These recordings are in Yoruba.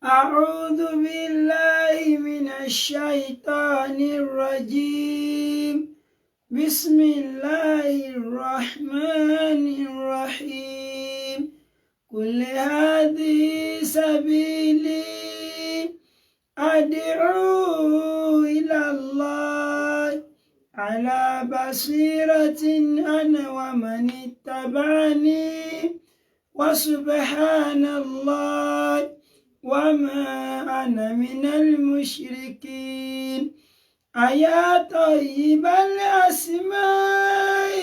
أعوذ بالله من الشيطان الرجيم. بسم الله الرحمن الرحيم. قل هذه سبيلي أدعو إلى الله على بصيرة أنا ومن اتبعني، وسبحان الله وما أنا من المشركين. أيا طيب الأسماء،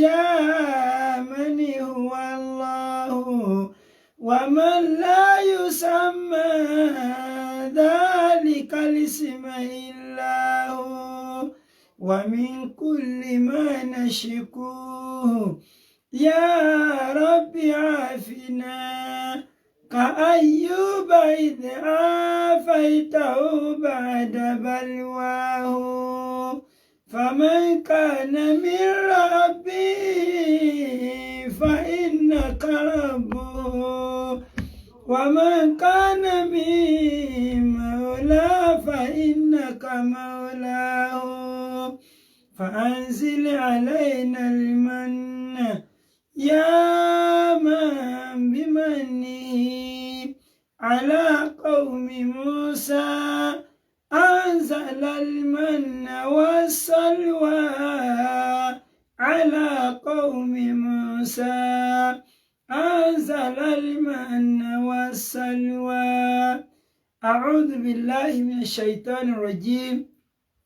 يا من هو الله ومن لا يسمى ذلك الاسم إلا هو، ومن كل ما نشكوه يا رب عافنا، كأيوب إذ عافيته بعد بلواه، فمن كان من ربي فإنك ربه، ومن كان من مولى فإنك مولاه، فأنزل علينا المن يا من بمنه على قوم موسى أنزل المن والسلوى، على قوم موسى أنزل المن والسلوى. أعوذ بالله من الشيطان الرجيم.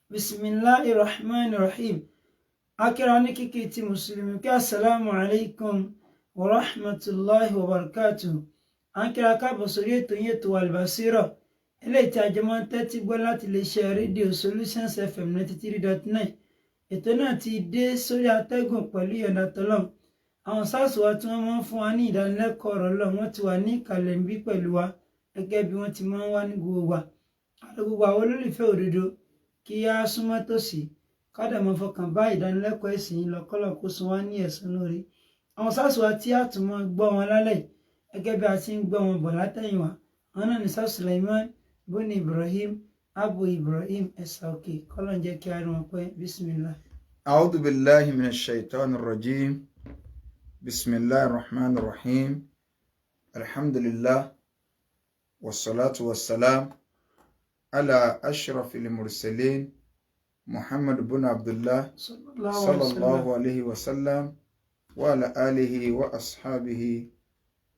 بسم الله الرحمن الرحيم. Akíra ní kíkí ti mùsùlùmí kí السلام عليكم ورحمة الله وبركاته. À ń kíra káàbọ̀ sórí ètò yín, ètò Albasira, eléyìí tí a jọ máa ń tẹ́tí gbọ́ láti lè ṣe rédíò Solutions FM 93.9. Ètò náà ti dé sórí atẹ́gùn pẹ̀lú ìyọ̀ǹda tọ́lọ́m. Àwọn sáàsì wa tí wọ́n máa ń fún wa ní ìdánilẹ́kọ̀ọ́ ọ̀rọ̀ Ọlọ́run, wọ́n ti wà ní ìkàlẹ̀ ń bí pẹ̀lú wa gẹ́gẹ́ bí wọ́n ti máa ń wá ní gbogbo wa. Àti gbogbo àwọn olólùfẹ́ òdodo, kí á súnmọ́ tòsí, ká dẹ̀ máa fọkàn bá ìdánilẹ́kọ̀ọ́ ẹ̀sìn yìí lọ, kọ́lọ̀ kó san wá ní ẹ̀san lórí. Àwọn sáàsì wa tí a tún máa gbọ́ wọn lálẹ́ gẹ́gẹ́ bí a ti ń gbọ́ wọn bọ̀ látẹ̀yìnwá, àwọn náà ní Sáà Suleiman bóni Ibrahim Abu Ibrahim Ẹ̀sà Òkè. Kọ́lọ̀ ń jẹ́ kí a rí wọn pẹ́. بسم الله. أعوذ بالله من الشيطان الرجيم. بسم الله الرحمن الرحيم. الحمد لله والصلاة والسلام على أشرف المرسلين محمد بن عبد الله صلى الله عليه وسلم وعلى آله وأصحابه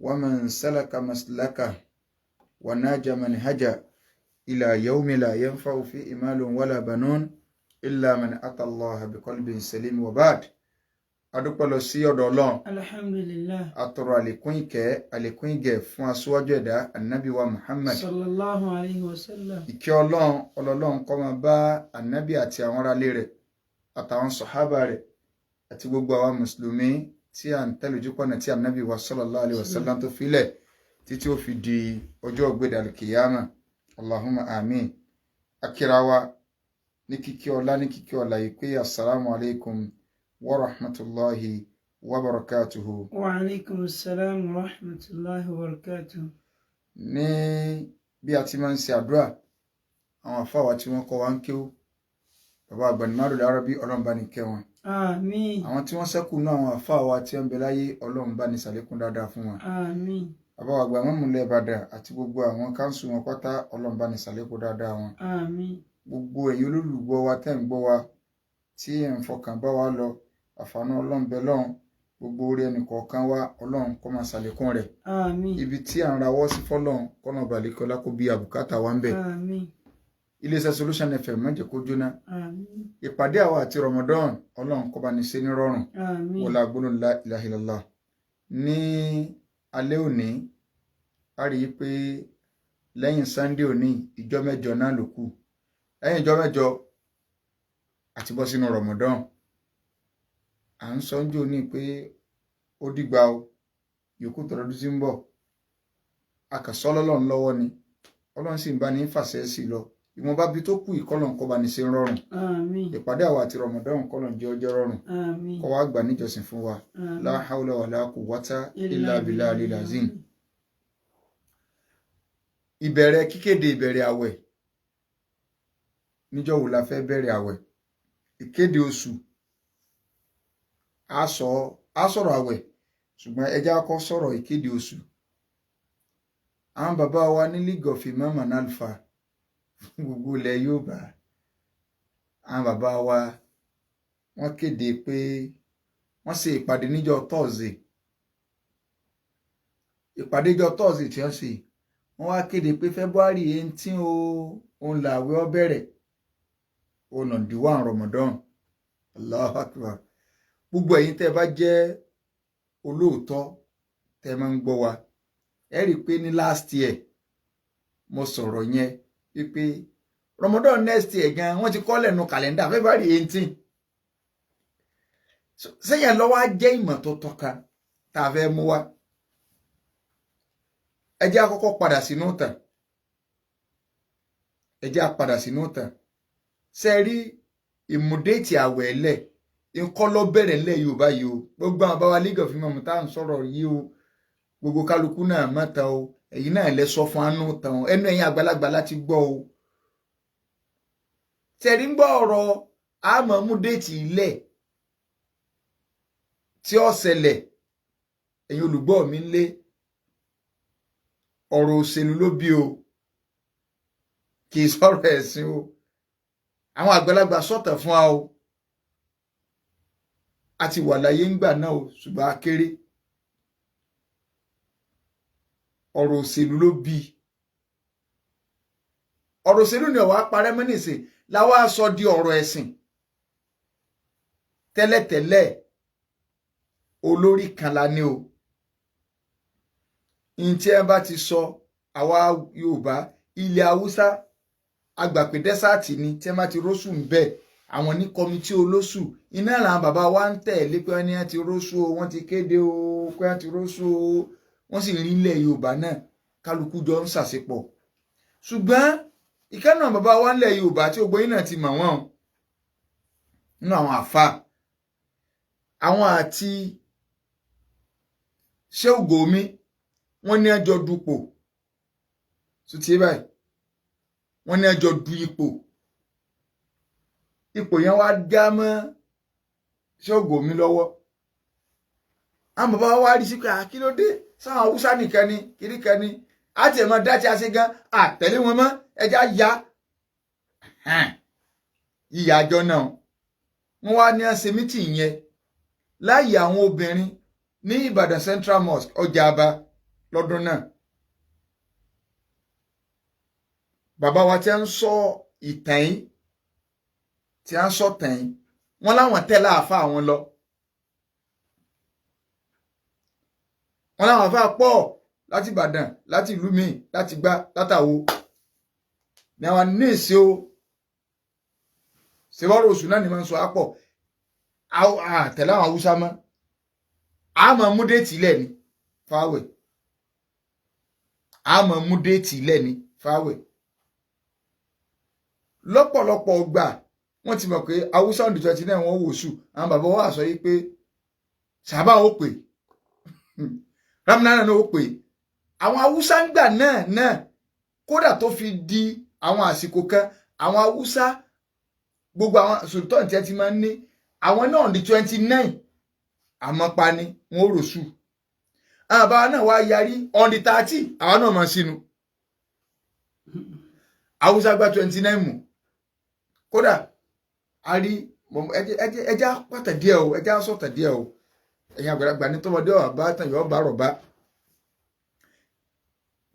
ومن سلك مسلكه ونهج منهجه إلى يوم لا ينفع فيه مال ولا بنون إلا من أتى الله بقلب سليم. وبعد، adúpẹ́ lọ sí ọ̀dọ̀ Ọlọ́run. الحمد لله. Atọrọ àlékún ìkẹ́, àlékún ìgẹ̀ fún aṣíwájú ẹ̀dá, Ànábì wa Muhammad. صلى الله عليه وسلم. Ìkẹ́ Ọlọ́run, ọlọ́run kó máa bá Ànábì àti àwọn aráalé rẹ̀ àtàwọn sọ̀hábà rẹ̀ àti gbogbo àwa mùsùlùmí tí à ń tẹ̀lé ojúpọ̀nà tí Ànábì wa صلى الله عليه وسلم tó filẹ̀ títí ó fi di ọjọ́ ògbédè alkiyama. اللهم آمين. Akíra wa ní kíkí ọlá, ní kíkí ọlá yìí pé السلام عليكم ورحمة الله وبركاته. وعليكم السلام ورحمة الله وبركاته. Ní bí a ti máa ń ṣe àdúrà, àwọn àfáwà tí wọ́n kọ́ wa ń kéwú, bàbá àgbànimáàrò Lárabí, Ọlọ́run bá ní kẹ́ wọn. آمين. Àwọn tí wọ́n ṣẹ́kù náà, àwọn àfáwà tí wọ́n ń bẹ láyé, Ọlọ́run bá ní ṣàlékún dáadáa fún wọn. آمين. Bàbá àgbà mọ́múlẹ̀ Ìbàdàn àti gbogbo àwọn káńsù wọn pátá, Ọlọ́run bá ní ṣàlékún dáadáa wọn. آمين. Gbogbo ẹ̀yin olólùgbọ́ wa tẹ́ ń gbọ́ wa, tí ẹ̀ ń fọkàn bá wa lọ, àfààní Ọlọ́run bẹ lọ́hùn, gbogbo orí ẹnì kọ̀ọ̀kan wa, Ọlọ́run kó máa ṣàlékún rẹ̀. آمين. Ibi tí à ń rawọ́ sí fọ́lọ́run, kọ́nà balẹ̀kọ́lá kó bí àbùkátà wa ń bẹ̀. آمين. Iléeṣẹ́ Solution FM, má jẹ́ kó jóná. آمين. Ìpàdé àwa àti Ramadan, Ọlọ́run kó bá ní ṣe ní rọrùn. آمين. Wọlá gbólóhùn لا إله إلا الله. Ní alẹ́ òní, a rí i pé lẹ́yìn Sunday òní, ìjọ 8 náà ló kù. Lẹ́yìn ìjọ 8 àti bọ́ sínú Ramadan. À ń sọ ń jò ní pé ó dìgbà o, yòókù tọdọdún tí ń bọ̀. A kà sọ lọ́lọ́run lọ́wọ́ ni, Ọlọ́run sì ń bá ní fàṣẹ sí lọ. Ìwọ̀nba bí tó kù, ìkọlọ̀ kọ́ bá ní ṣe ń rọrùn. آمين. Ìpàdé àwa àti Ramadan, kọ́lọ̀ jẹ́ ọjọ́ rọrùn. آمين. Kó wá gbà níjọsìn fún wa. آمين. لا حول ولا قوة إلا بالله العظيم. Ìbẹ̀rẹ̀ kíkéde ìbẹ̀rẹ̀ àwẹ̀, níjọ́ wo la fẹ́ bẹ̀rẹ̀ àwẹ̀? Ìkéde oṣù, a sọ̀rọ̀ àwẹ̀, ṣùgbọ́n ẹ jẹ́ á kọ́ sọ̀rọ̀ ìkéde oṣù. Àwọn bàbá wa ní League of Imam and Alfa fún gbogbo ilẹ̀ Yorùbá, àwọn bàbá wa wọ́n kéde pé wọ́n ṣe ìpàdé níjọ́ Thursday. Ìpàdé níjọ́ Thursday tí wọ́n ṣe, wọ́n wá kéde pé February 18 o, òun làwẹ̀ ó bẹ̀rẹ̀, òun ọ̀dìwọ̀n Ramadan. Allahu Akbar. Gbogbo ẹ̀yin tẹ́ ẹ bá jẹ́ olóòótọ́ tẹ́ ẹ máa ń gbọ́ wa, ẹ rí i pé ní last year mo sọ̀rọ̀ yẹn wípé Ramadan next year gan wọ́n ti kọ́ lẹ́nu kàlẹ́ndà February 18. Sẹ́yìn lọ́wọ́ á jẹ́ ìmọ̀ tó tọ́ka tá a fẹ́ mú wá. Ẹ jẹ́ á kọ́kọ́ padà sínú ìtàn. Ẹ jẹ́ á padà sínú ìtàn. Ṣe rí ìmúdéètì àwẹ̀ ẹ̀lẹ̀ nǹkan lọ bẹ̀rẹ̀ ńlẹ̀ Yorùbá yìí o. Gbogbo àwọn bàbá League of Imam tá à ń sọ̀rọ̀ yìí o, gbogbo kálukú náà mọ́ta o, ẹ̀yin náà lẹ sọ fún anú tán o, ẹnu ẹ̀yin àgbàlagbà láti gbọ́ o. Tẹ̀rí ń gbọ́ ọ̀rọ̀ àmọ́ múdéètì ilẹ̀ tí ó ṣẹlẹ̀. Ẹ̀yin olùgbọ́ mi ń lé, ọ̀rọ̀ òṣèlú ló bí o, kì í sọ̀rọ̀ ẹ̀sìn o. Àwọn àgbàlagbà sọ̀tàn fún wa o, a ti wà láyé ńgbà náà o, ṣùgbọ́n a kéré. Ọ̀rọ̀ òṣèlú ló bí. Ọ̀rọ̀ òṣèlú ni ọ̀wá parẹ́ mọ́ nìsín làwa sọ di ọ̀rọ̀ ẹ̀sìn. Tẹ́lẹ̀tẹ́lẹ̀ olórí kan la ní o. Ntí ẹ bá ti sọ, àwa Yorùbá ilẹ̀ Haúsá agbàpè dẹ́sàtì ni, tí ẹ bá ti róṣù ń bẹ̀, àwọn ní kọmitì olóṣù iná làwọn bàbá wa ń tẹ̀lé pé wọ́n ní wọ́n ti róṣù o, wọ́n ti kéde o pé wọ́n ti róṣù o. Wọ́n sì rí ilẹ̀ Yorùbá náà, kálukú jọ ń ṣàṣepọ̀. Ṣùgbọ́n ìkànnà bàbá wa ńlẹ̀ Yorùbá tí gbogbo yín náà ti mọ̀ wọ́n nínú àwọn àfa, àwọn àti Shehu Gumi, wọ́n ní ẹjọ́ dupò tó ti báyìí, wọ́n ní ẹjọ́ du ipò, ipò yẹn wá já mọ́ Shehu Gumi lọ́wọ́. Àwọn bàbá wa rí sí pé kí ló dé sáwọn Haúsá nìkan ni kiri kan ni àti ẹ̀ máa dá tí a ṣe gan àtẹ̀lé wọn mọ́, ẹja ya ìyá àjọ náà. Wọ́n wá ní ẹsẹ̀ mítì yẹn láàyè àwọn obìnrin ní Ìbàdàn Central Mosque ọjà àbá lọ́dún náà. Bàbá wa tí a ń sọ ìtàn yìí, tí a ń sọ tàn yìí, wọ́n láwọn tẹ́lẹ̀ àfa àwọn lọ. Wọ́n láwọn àfa pọ̀ láti Ìbàdàn, láti ìlú míì, láti gbá látàwo ní àwọn ní ìṣe o. Ṣèwọ́rọ̀ oṣù náà ni máa ń sọ àpọ̀ àtẹ̀lé àwọn Haúsá mọ́, àmọ́ mú déètì ilẹ̀ ni fáwẹ̀, àmọ́ mú déètì ilẹ̀ ni fáwẹ̀. Lọ́pọ̀lọpọ̀ ọgbà wọ́n ti mọ̀ pé Haúsá ọ̀dùn 29 wọ́n wò sùn. Àwọn bàbá wa sọ yìí pé sábà ó pè Ramnana náà ó pè àwọn Haúsá ń gbà náà náà, kódà tó fi di àwọn àsìkò kan àwọn Haúsá gbogbo àwọn sultan tí ẹ ti máa ń ní àwọn náà di 29 àmọ́ pa ni wọn ò rò sùn. Àwọn bàbá náà wá yarí on the 30 àwọn náà máa sínú. Haúsá gba 29 mú. Kódà a rí ẹjẹ pàtẹ díẹ̀ o, ẹjẹ sọtẹ díẹ̀ o. Ẹ̀yin àgbàlagbà ní tọmọdé ọba tán yọ ọba rọba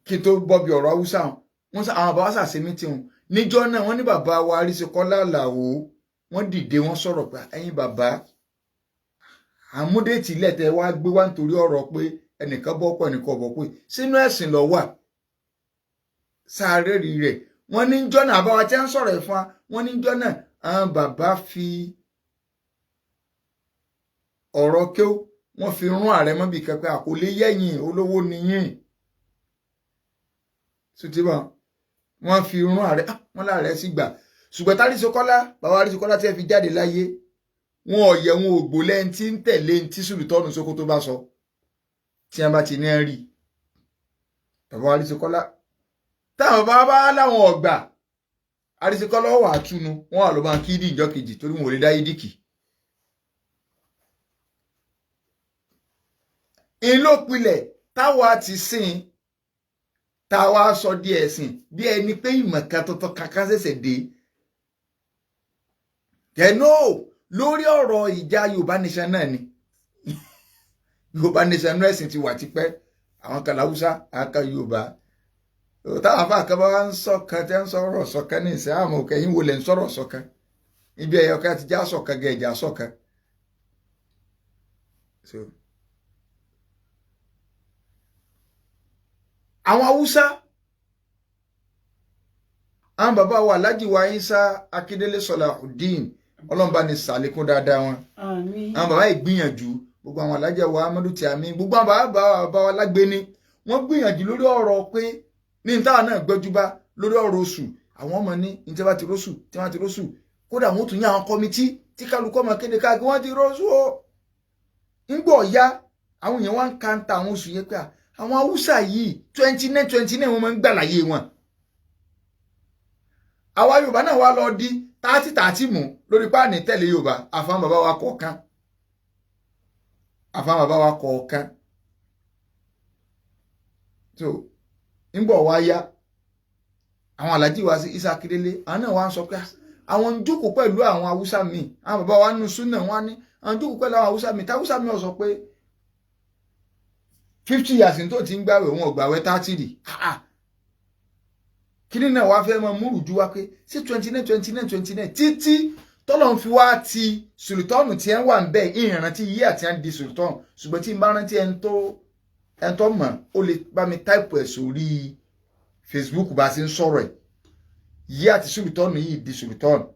kí n tó bọ́ bí ọ̀rọ̀ Haúsá wọn sá. Àwọn bàbá sàṣe mítìn wọn níjọ́ náà, wọ́n ní bàbá wa Àríṣekọ́lá Àlàó wọ́n dìde, wọ́n sọ̀rọ̀ pé ẹ̀yin bàbá àmúdéètì ilẹ̀ tẹ́ wá gbé wá nítorí ọ̀rọ̀ pé ẹnìkan bọ́ pọ̀ ẹnìkan bọ́ pé sínú ẹ̀sìn ló wà sáré rí rẹ̀. Wọ́n ní jọ́ náà àbáwá tí wọ́n sọ̀rọ̀ ẹ̀ fún wa, wọ́n ní jọ́ náà àwọn bàbá fi ọ̀rọ̀ kéw wọ́n fi rún ààrẹ mọ́bì kan pé àkọlé yẹ̀yìn olówó nìyìn sùtìmọ̀ wọ́n fi rún ààrẹ, wọ́n láàrẹ sì gbà. Ṣùgbọ́n tÁríṣekọ́lá, bàbá Àríṣekọ́lá tí ẹ fi jáde láyé, wọn ò yẹ wọn ò gbò lẹ́yìn tí ń tẹ̀lé tí Sùlùtọ́ọ̀nù Sókótó bá sọ tí wọ́n bá ti ní ẹ rí bàbá Àríṣekọ́lá Táwọn bàbá bá láwọn ọgbà àrísíkọ́lọ́ wà á túnu wọn wà ló máa kí ìdí ìjọ kejì torí wọn ò lè dá ìdíkì. Ìlópilẹ̀ táwa ti sìn táwa sọ di ẹ̀sìn bí ẹni pé ìmọ̀ kan tuntun kankan ṣẹ̀ṣẹ̀ dé. Tẹ̀nó lórí ọ̀rọ̀ ìjà Yorùbá Nation náà ni. Yorùbá Nation náà ẹ̀sìn ti wà tipẹ́, àwọn kan láwùsá, àwọn kan Yorùbá. Táwọn afá kan bá ń sọ̀kan tẹ́ ń sọ̀rọ̀ sọ̀kan ní ìsìn àmọ́ òkè yín wo lẹ̀ ń sọ̀rọ̀ sọ̀kan. Ibi ẹ̀yọ kan ti já sọ̀kan gẹ̀ ìjà sọ̀kan. So, àwọn Haúsá, àwọn bàbá wa Alhaji wa Isa Akíndélé Salahuddin, Ọlọ́run bá ní ṣàlékún dáadáa wọn. Àmín. Àwọn bàbá yìí gbìyànjú, gbogbo àwọn Alhaji wa Amadu Tiami, gbogbo àwọn bàbá wa lágbéni, wọ́n gbìyànjú lórí ọ̀rọ̀ pé ní táwọn náà gbẹ́jú bá lórí ọ̀rọ̀ oṣù, àwọn ọmọ ní ní tí wọ́n ti róṣù, tí wọ́n ti róṣù, kódà wọ́n tún yá àwọn kọ́mítì tí kálukọ́ máa kéde káàkiri wọ́n ti róṣù o. Ńgbọ̀ ya àwọn èèyàn wá ń kanta àwọn oṣù yẹn pé àwọn Haúsá yìí 29 wọ́n máa ń gbà láyé wọn. Àwa Yorùbá náà wá lọ di 30 mú lórí páàní tẹ̀lé Yorùbá, àfahàn bàbá wa kọ̀ọ̀kan, àfahàn bàbá wa kọ̀ọ̀kan. So ńgbọ̀ wá yá àwọn Alhaji wa sí Isa Akíndélé, àwọn náà wá ń sọ pé àwọn ń jókòó pẹ̀lú àwọn Haúsá míì, àwọn bàbá wa nù súnà wọn ní àwọn ń jókòó pẹ̀lú àwọn Haúsá míì, táwúsá míì ó sọ pé 50 years tó ti ń gbàwẹ̀ wọn ò gbàwẹ̀ 30 rí. Kíní náà wá fẹ́ mọ múrù ju wá pé sí 29 títí tọ́lọ̀ ń fi wá ti sùlùtọ́ọ̀nù tí ẹ ń wà ń bẹ̀ ìrántí yí àti ẹ̀ ń di sùlùtọ́ọ̀nù, ṣùgbọ́n tí n bá rántí ẹni tó mọ̀ ó lè bá mi táìpù ẹ̀ sórí Facebook bá a ṣe ń sọ̀rọ̀ ẹ̀ yí àti sùlùtọ́ọ̀nù yìí di sùlùtọ́ọ̀nù.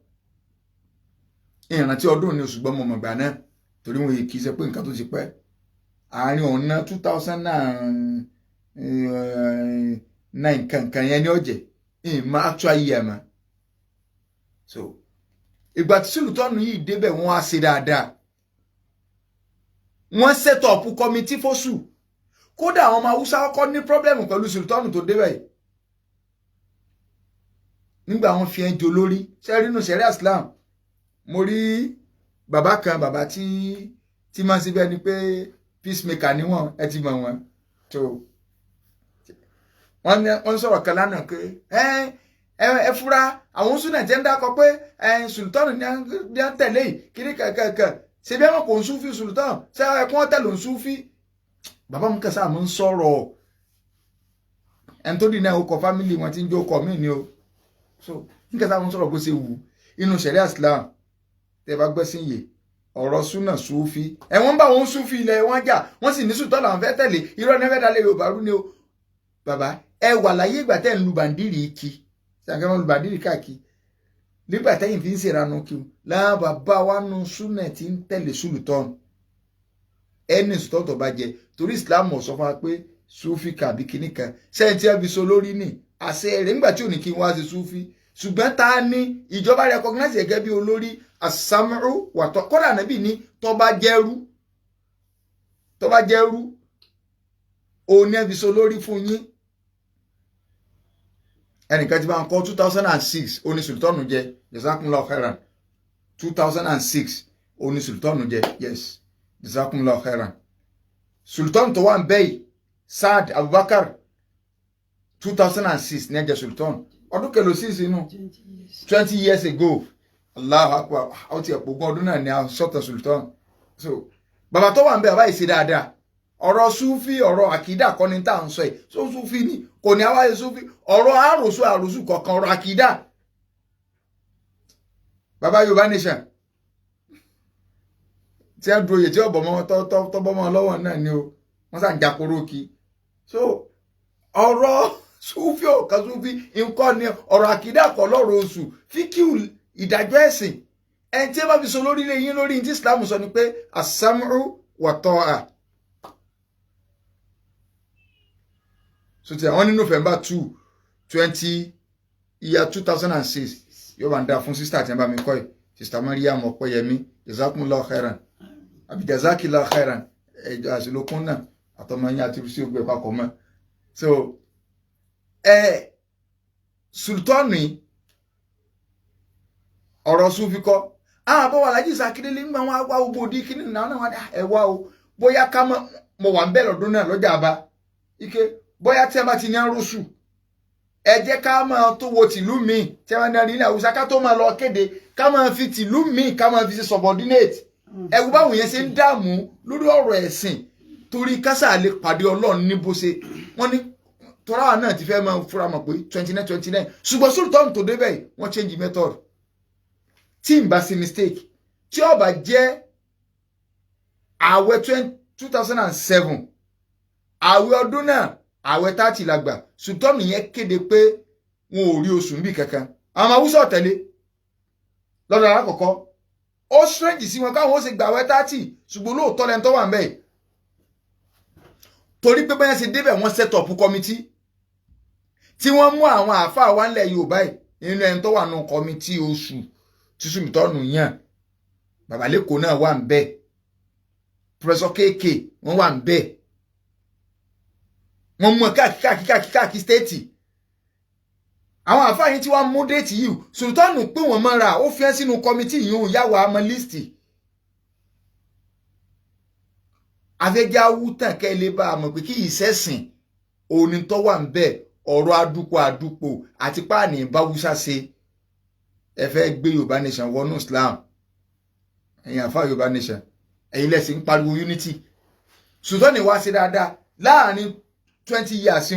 Ìrántí ọdún ni, ṣùgbọ́n mo mọ̀ gbà náà torí wọn kì í ṣe pé nǹkan tó ti pẹ́ àárín ọ̀nà 2009 kankan yẹn ní ọ̀jẹ̀ ìmọ̀ actual year mọ́. So ìgbà tí sùlùtọ́ọ̀nù yìí débẹ̀ wọ́n á ṣe dáadáa, wọ́n set up committee fóṣù. Kódà àwọn ọmọ Haúsá kọ́kọ́ ní pọ́blẹ́mù pẹ̀lú sùlùtọ́ọ̀nù tó débẹ̀ yìí nígbà wọ́n fi ẹ́ jọ lórí sẹ́rínù sẹ́rí Islam. Mo rí bàbá kan, bàbá tí máa ń ṣe bẹ́ẹ̀ ni pé peacemaker ni wọ́n, ẹ ti mọ̀ wọ́n. Tó wọ́n sọ̀rọ̀ kan lánàá pé ẹ fura àwọn súnà jẹ́ ń dákọ pé sùlùtọ́ọ̀nù ní à ń tẹ̀lé yìí kiri kẹ̀kẹ̀kẹ̀ ṣe bí wọn kò ń súnfì sùlùtọ́ọ̀nù ṣé ẹkún ọ̀tẹ̀ ló ń súnfì. Bàbá mi kẹsà mi ń sọ̀rọ̀ ẹni tó dì náà ó kọ fámìlì wọn tí ń jó kọ mí ni o. So n kẹsà mi ń sọ̀rọ̀ bó ṣe wù inú ṣẹ̀ríà Islam tẹ́ bá gbẹ́sìn yè ọ̀rọ̀ súnà súnfì ẹ̀ wọ́n bá wọn súnfì ilẹ̀ wọn jà, wọ́n sì ní sùtọ́ làwọn fẹ́ tẹ̀lé, irọ́ ní fẹ́ dalẹ̀ Yorùbá rú ni o. Bàbá ẹ wà láyé ìgbà tẹ́ ń lu bàndírì kí sàkẹ́ wọn lu bàndírì káàkiri nígbà tẹ́yìn fi ń ṣèrànú kí o láwọn bàbá wa nu súnà tí ń tẹ̀lé sùlùtọ́ọ̀nù ẹni sùtọ́ tó bá jẹ torí Islam ò sọ fún wa pé súnfì kàbí kinní kan sẹ́yìn tí ẹ fi so lórí nì àṣẹ rẹ̀ nígbà tí ò ní kí n wá sí súnfì, ṣùgbọ́n ta ni ìjọba recognize gẹ́gẹ́ bí olórí àsámúrú wàtọ́. Kódà níbí ní tó bá jẹ́rú òun ni ẹ fi so lórí fún yín. Ẹnìkan ti bá ń kọ́ 2006 oní sultanu jẹ, jazakumullahu khairan. 2006 oní sultanu jẹ, yes, jazakumullahu khairan. Sultan tó wà ń bẹ́ yìí Saad Abubakar 2006 ní ẹjẹ sultan, ọdún kẹlò sí ìsinú 20 years ago. Allahu akbar, ó ti ẹ̀pọ̀ ogún ọdún náà ní asọ́tàn sultan. So bàbá tó wà ń bẹ́ bàbá yìí ṣe dáadáa. Ọ̀rọ̀ súfì ọ̀rọ̀ àkìdá kọ́ ni tá à ń sọ yìí, so súfì ni kò ní àwáyé súfì, ọ̀rọ̀ àròsù àròsù kọ̀ọ̀kan ọ̀rọ̀ àkìdá. Bàbá Yorùbá Nation tí a dúró yè tí ọ̀bọ̀ mọ́ tọ́ bọ́ mọ́ lọ́wọ́ náà ni o, wọ́n sàn jakoro kí. So ọ̀rọ̀ súfì ọ̀kan súfì nǹkan ni ọ̀rọ̀ àkìdá kọ́ lọ́rọ̀ oṣù fíkìú ìdájọ́ ẹ̀sìn. Ẹni tí ẹ bá fi so lórí ilé yín lórí tí Islam sọ ni pé àsámúrú wàtọ́ à. So ti àwọn ní November 2 2006 yóò bá ń dá fún sísítà tí wọ́n bá mi kọ́ ẹ̀, sísítà Mariam Ọpẹ́yẹmí, jazakumullahu khairan àbí jazakillahu khairan, ẹjọ́ àṣìlókun náà àtọmọ yín àti sí ogun ẹ̀ papọ̀ mọ́. So ẹ Sultani ọ̀rọ̀ Sufi kọ́. Àwọn àbọ̀wọ̀ Alhaji Sakindele ń gbà wọn wá gbogbo òdi kíní náà náà wọn ẹ wá o, bóyá ká mọ̀ mo wà ń bẹ̀ lọ́dún náà lọ́jà àbá ike, bóyá tí a bá ti ní arúsù ẹ jẹ́ ká máa tó wo tìlú míì tí a bá ní arí ilẹ̀ Haúsá, ká tó máa lọ kéde, ká máa fi tìlú míì ká máa fi ṣe subordinate. Ẹ wo báwọn yẹn ṣe ń dààmú lórí ọ̀rọ̀ ẹ̀sìn torí kásá lè pàdé Ọlọ́run ní bó ṣe wọ́n ní tọ́ra náà ti fẹ́ máa fura mọ̀ pé 29 29. Ṣùgbọ́n Sultan tó débẹ̀ yìí, wọ́n change method. Tí n bá ṣe mistake, tí ó bá jẹ́ ààwẹ̀ 2007, ààwẹ̀ ọdún náà, ààwẹ̀ 30 la gbà. Sultan yẹn kéde pé wọn ò rí oṣù níbì kankan. Àwọn Haúsá ọ̀tẹ̀lé lọ́dọ̀ alákọ̀ọ́kọ́. Ó strange sí wọn káwọn ó ṣe gbà ààwẹ̀ 30, ṣùgbọ́n lóòótọ́ lẹ́ni tó wà ń bẹ̀ torí pé báyẹn ṣe débẹ̀, wọ́n set up committee tí wọ́n mú àwọn àáfàá wa ńlẹ̀ Yorùbá yìí. Nínú ẹni tó wà nù committee oṣù tí Sultan yàn, bàbá lẹ́kọ̀ọ́ náà wà ń bẹ̀, Professor KK wọ́n wà ń bẹ̀. Wọ́n mú káàkiri káàkiri káàkiri káàkiri state. Àwọn àáfàá yìí tí wọ́n mú date yìí, Sultan pé wọ́n mọ́ra, ó fi ẹ́ sínú committee yìí, ó yá wa mọ́ list. Afẹ́jáwú tàn kẹ́ lè bá a mọ̀ pé kí ìṣẹ̀sìn òní tó wà ń bẹ̀, ọ̀rọ̀ adúpọ̀ àdúpọ̀ àti páàní báwúsá ṣe. Ẹ fẹ́ gbé Yorùbá nation wọnú Islam. Ẹ̀yin àfa Yorùbá nation, ẹ̀yin lẹ́sìn ń pariwo unity. Sultan wá sí dáadáa láàrin 20 years,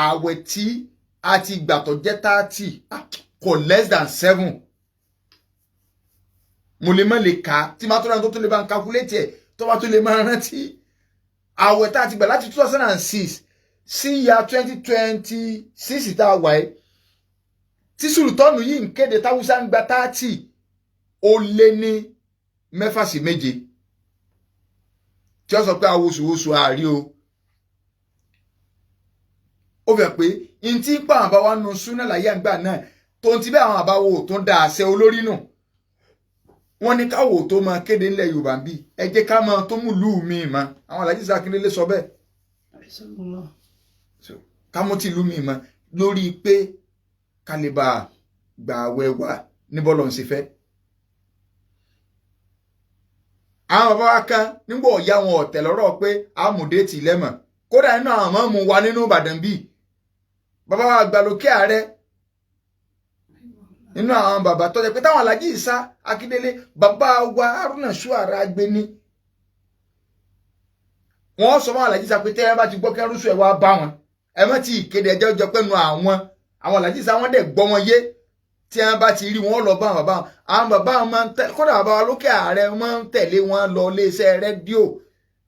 ààwẹ̀ tí a ti gbà tó jẹ́ 30 kò less than 7. Mo lè má lè kà á tí máa tó rántí, tó lè bá ń calculate ẹ̀, tó bá tó lè máa rántí ààwẹ̀ tá a ti gbà láti 2006 sí ya 2026 tá a wà yìí, tí Sultan yìí ń kéde táwùsá ń gba 30, ó lé ní 6 sí 7, tí ó sọ pé awoṣùwòṣù àárí o. Ó fẹ́ pé n tí ń pa àwọn àbáwá nu súnà láyé àgbà náà, tó ń ti bẹ́ àwọn àbáwò tó ń da àṣẹ olórí nù. Wọ́n ní káwò tó máa kéde ńlẹ̀ Yorùbá ń bí, ẹ jẹ́ ká máa tó mú lù mí mọ́. Àwọn Alhaji Sakindele sọ bẹ́ẹ̀, ká mú tìlú mi mọ́ lórí pé ká lè bá gbà àwẹ̀ wa ní bọ́lọ̀ ń ṣe fẹ́. Àwọn bàbá wa kan nígbà ọ̀yá wọn ọ̀tẹ̀ lọ́rọ̀ pé àmùdé tì lẹ́mọ̀, kódà nínú àwọn ọmọ mu wa nínú Ìbàdàn bíi bàbá wa àgbàlókè ààrẹ, nínú àwọn bàbá tó jẹ́ pé táwọn Alhaji Isa Akíndélé, bàbá wa Haruna Ṣuara gbé ní, wọ́n sọ fún Alhaji Isa pé tẹ́ ẹ bá ti gbọ́ kẹrùsù ẹ wá bá wọn, ẹ má ti kéde, ẹjọ́ jọ pẹ́nu àwọn Alhaji Isa wọ́n dẹ̀ gbọ́ wọn yé. Tí wọ́n bá ti rí wọn lọ bá wọn, àwọn bàbá wọn máa ń tẹ, kódà bàbá wa lókè ààrẹ máa ń tẹ̀lé wọn lọ iléeṣẹ́ rédíò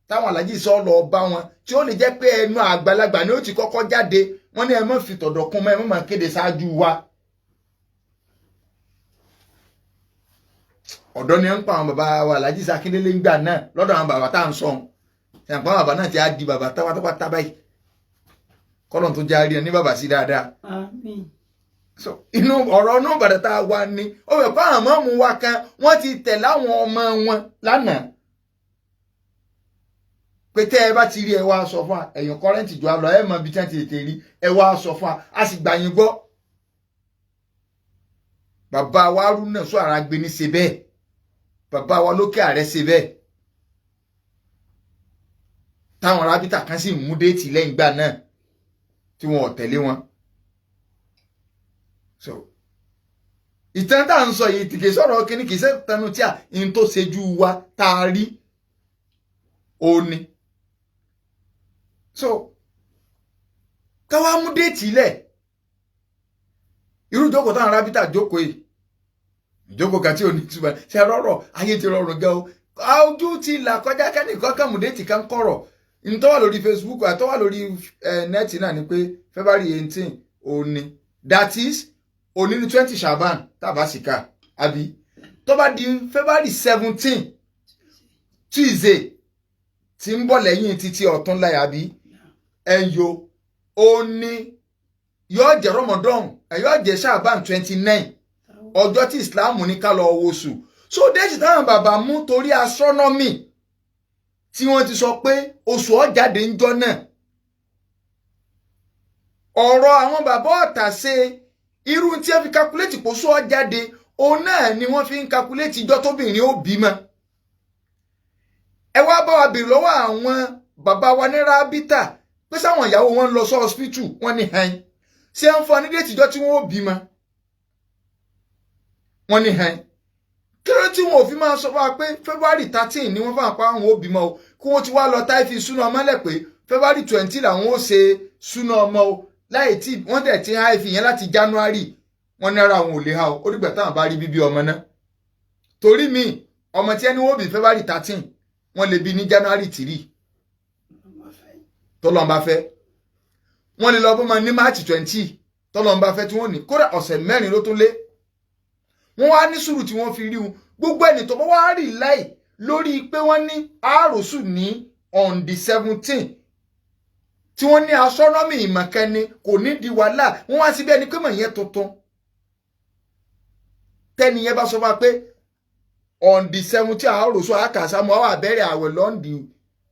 táwọn Alhaji Isa lọ bá wọn, tí ó lè jẹ́ pé ẹnu àgbàlagbà ni ó ti kọ́kọ́ jáde. Wọ́n ní ẹ má fi tọ̀dọ̀ kún mọ́, ẹ má máa kéde ṣáájú wa. Ọ̀dọ́ ni ẹ ń pa àwọn bàbá wa Alhaji Isa Akíndélé ńgbà náà lọ́dọ̀ àwọn bàbá tá à ń sọ ọ́n ṣàǹpá, bàbá náà ti á di bàbá tápátápátá báyìí, kọ́lọ̀ tó já rí ẹ ní bàbá sí dáadáa. Àmín. So inú ọ̀rọ̀ inú Ìbàdàn tá a wà ní ó fẹ́ kọ́ àwọn mọ́mú wa kan, wọ́n ti tẹ̀ láwọn ọmọ wọn lánàá pé tẹ́ ẹ bá ti rí, ẹ wá sọ fún wa. Ẹ̀yìn kọ́rẹ́ǹtì jù á lọ, ẹ mọ ibi tí wọ́n ti tètè rí, ẹ wá sọ fún wa, a sì gbà yín gbọ́. Bàbá wa Haruna Ṣuara gbé ní ṣe bẹ́ẹ̀, bàbá wa lókè ààrẹ ṣe bẹ́ẹ̀, táwọn rábítà kan sì mú déètì lẹ́yìn ìgbà náà tí wọn ò tẹ̀lé wọn. So ìtàn tá à ń sọ yìí kì í sọ̀rọ̀ kínní, kì í ṣe tẹnu tí à ń tó ṣejú wa tá a rí òní. So káwá mú déètì lẹ̀, irú ìjókòó táwọn rábítà jókòó yìí, ìjókòó kan tí ò ní túbọ̀ ṣe rọrọ̀, ayé ti rọrùn gan o, ojú ti là kọjá kẹ́nìkan kàn mú déètì kan kọ̀rọ̀. N tó wà lórí Facebook àti tó wà lórí nẹ́ẹ̀tì náà ni pé February 18 òní, that is òní ní 20 Shaban tàbá síkà, àbí tó bá di February 17, Tuesday tí ń bọ̀ lẹ́yìn títí ọ̀tún láyà, àbí ẹ̀yọ òní yóò jẹ́ Ramadan, yóò jẹ́ Shaban 29, ọjọ́ tí Islam ní ká lọ wosù. So déètì táwọn bàbá mú torí astronomy tí wọ́n ti sọ pé oṣù ọ̀jáde ń jọ náà, ọ̀rọ̀ àwọn bàbá ọ̀tà ṣe Irú tí wọ́n fi calculate kó sọ jáde, òun náà ni wọ́n fi ń calculate ìjọ tóbìnrin ó bímọ. Ẹ wá bá wa bèrè lọ́wọ́ àwọn bàbá wa ní rábítà pé sáwọn ìyàwó wọn ń lọ sí hospital, wọ́n ní hẹ́n. Ṣé ń fọ ní déètì ìjọ tí wọ́n ó bímọ? Wọ́n ní hẹ́n. Kí ló tí wọn ò fi máa sọ fún wa pé February 13 ni wọ́n fà pa àwọn ó bímọ o, kí wọ́n ti wá lọ táì fi súná ọmọ lẹ̀ pé February 20 làwọn ó ṣe súná ọmọ o, láì tí wọ́n tẹ̀ tí háì fi yẹn láti January. Wọ́n ní ara àwọn ò lè ha o, ó dìgbà táwọn bá rí bíbí ọmọ náà. Torí mi ọmọ tí ẹni wọ́n bí February 13, wọ́n lè bí ní January 3 tọ́lọ́n bá fẹ́. Wọ́n lè lọ bọ́mọ ní March 20 tọ́lọ́n bá fẹ́, tí wọ́n ní kódà ọ̀sẹ̀ 4 ló tún lé. Wọ́n wá ní sùúrù tí wọ́n fi rí wọn. Gbogbo ẹni tó bá wá rí láì lórí pé wọ́n ní àròsù ní on the 17 tí wọ́n ní astronomy ìmọ̀kẹ́ni kò ní di wàhálà, wọ́n wá síbi ẹni pé mọ̀ yẹn tuntun. Tẹ́ni yẹn bá sọ fún wa pé on the 17 àròsù àkàsámọ́ àwọn àbẹ̀rẹ̀ àwẹ̀ lọ́ndì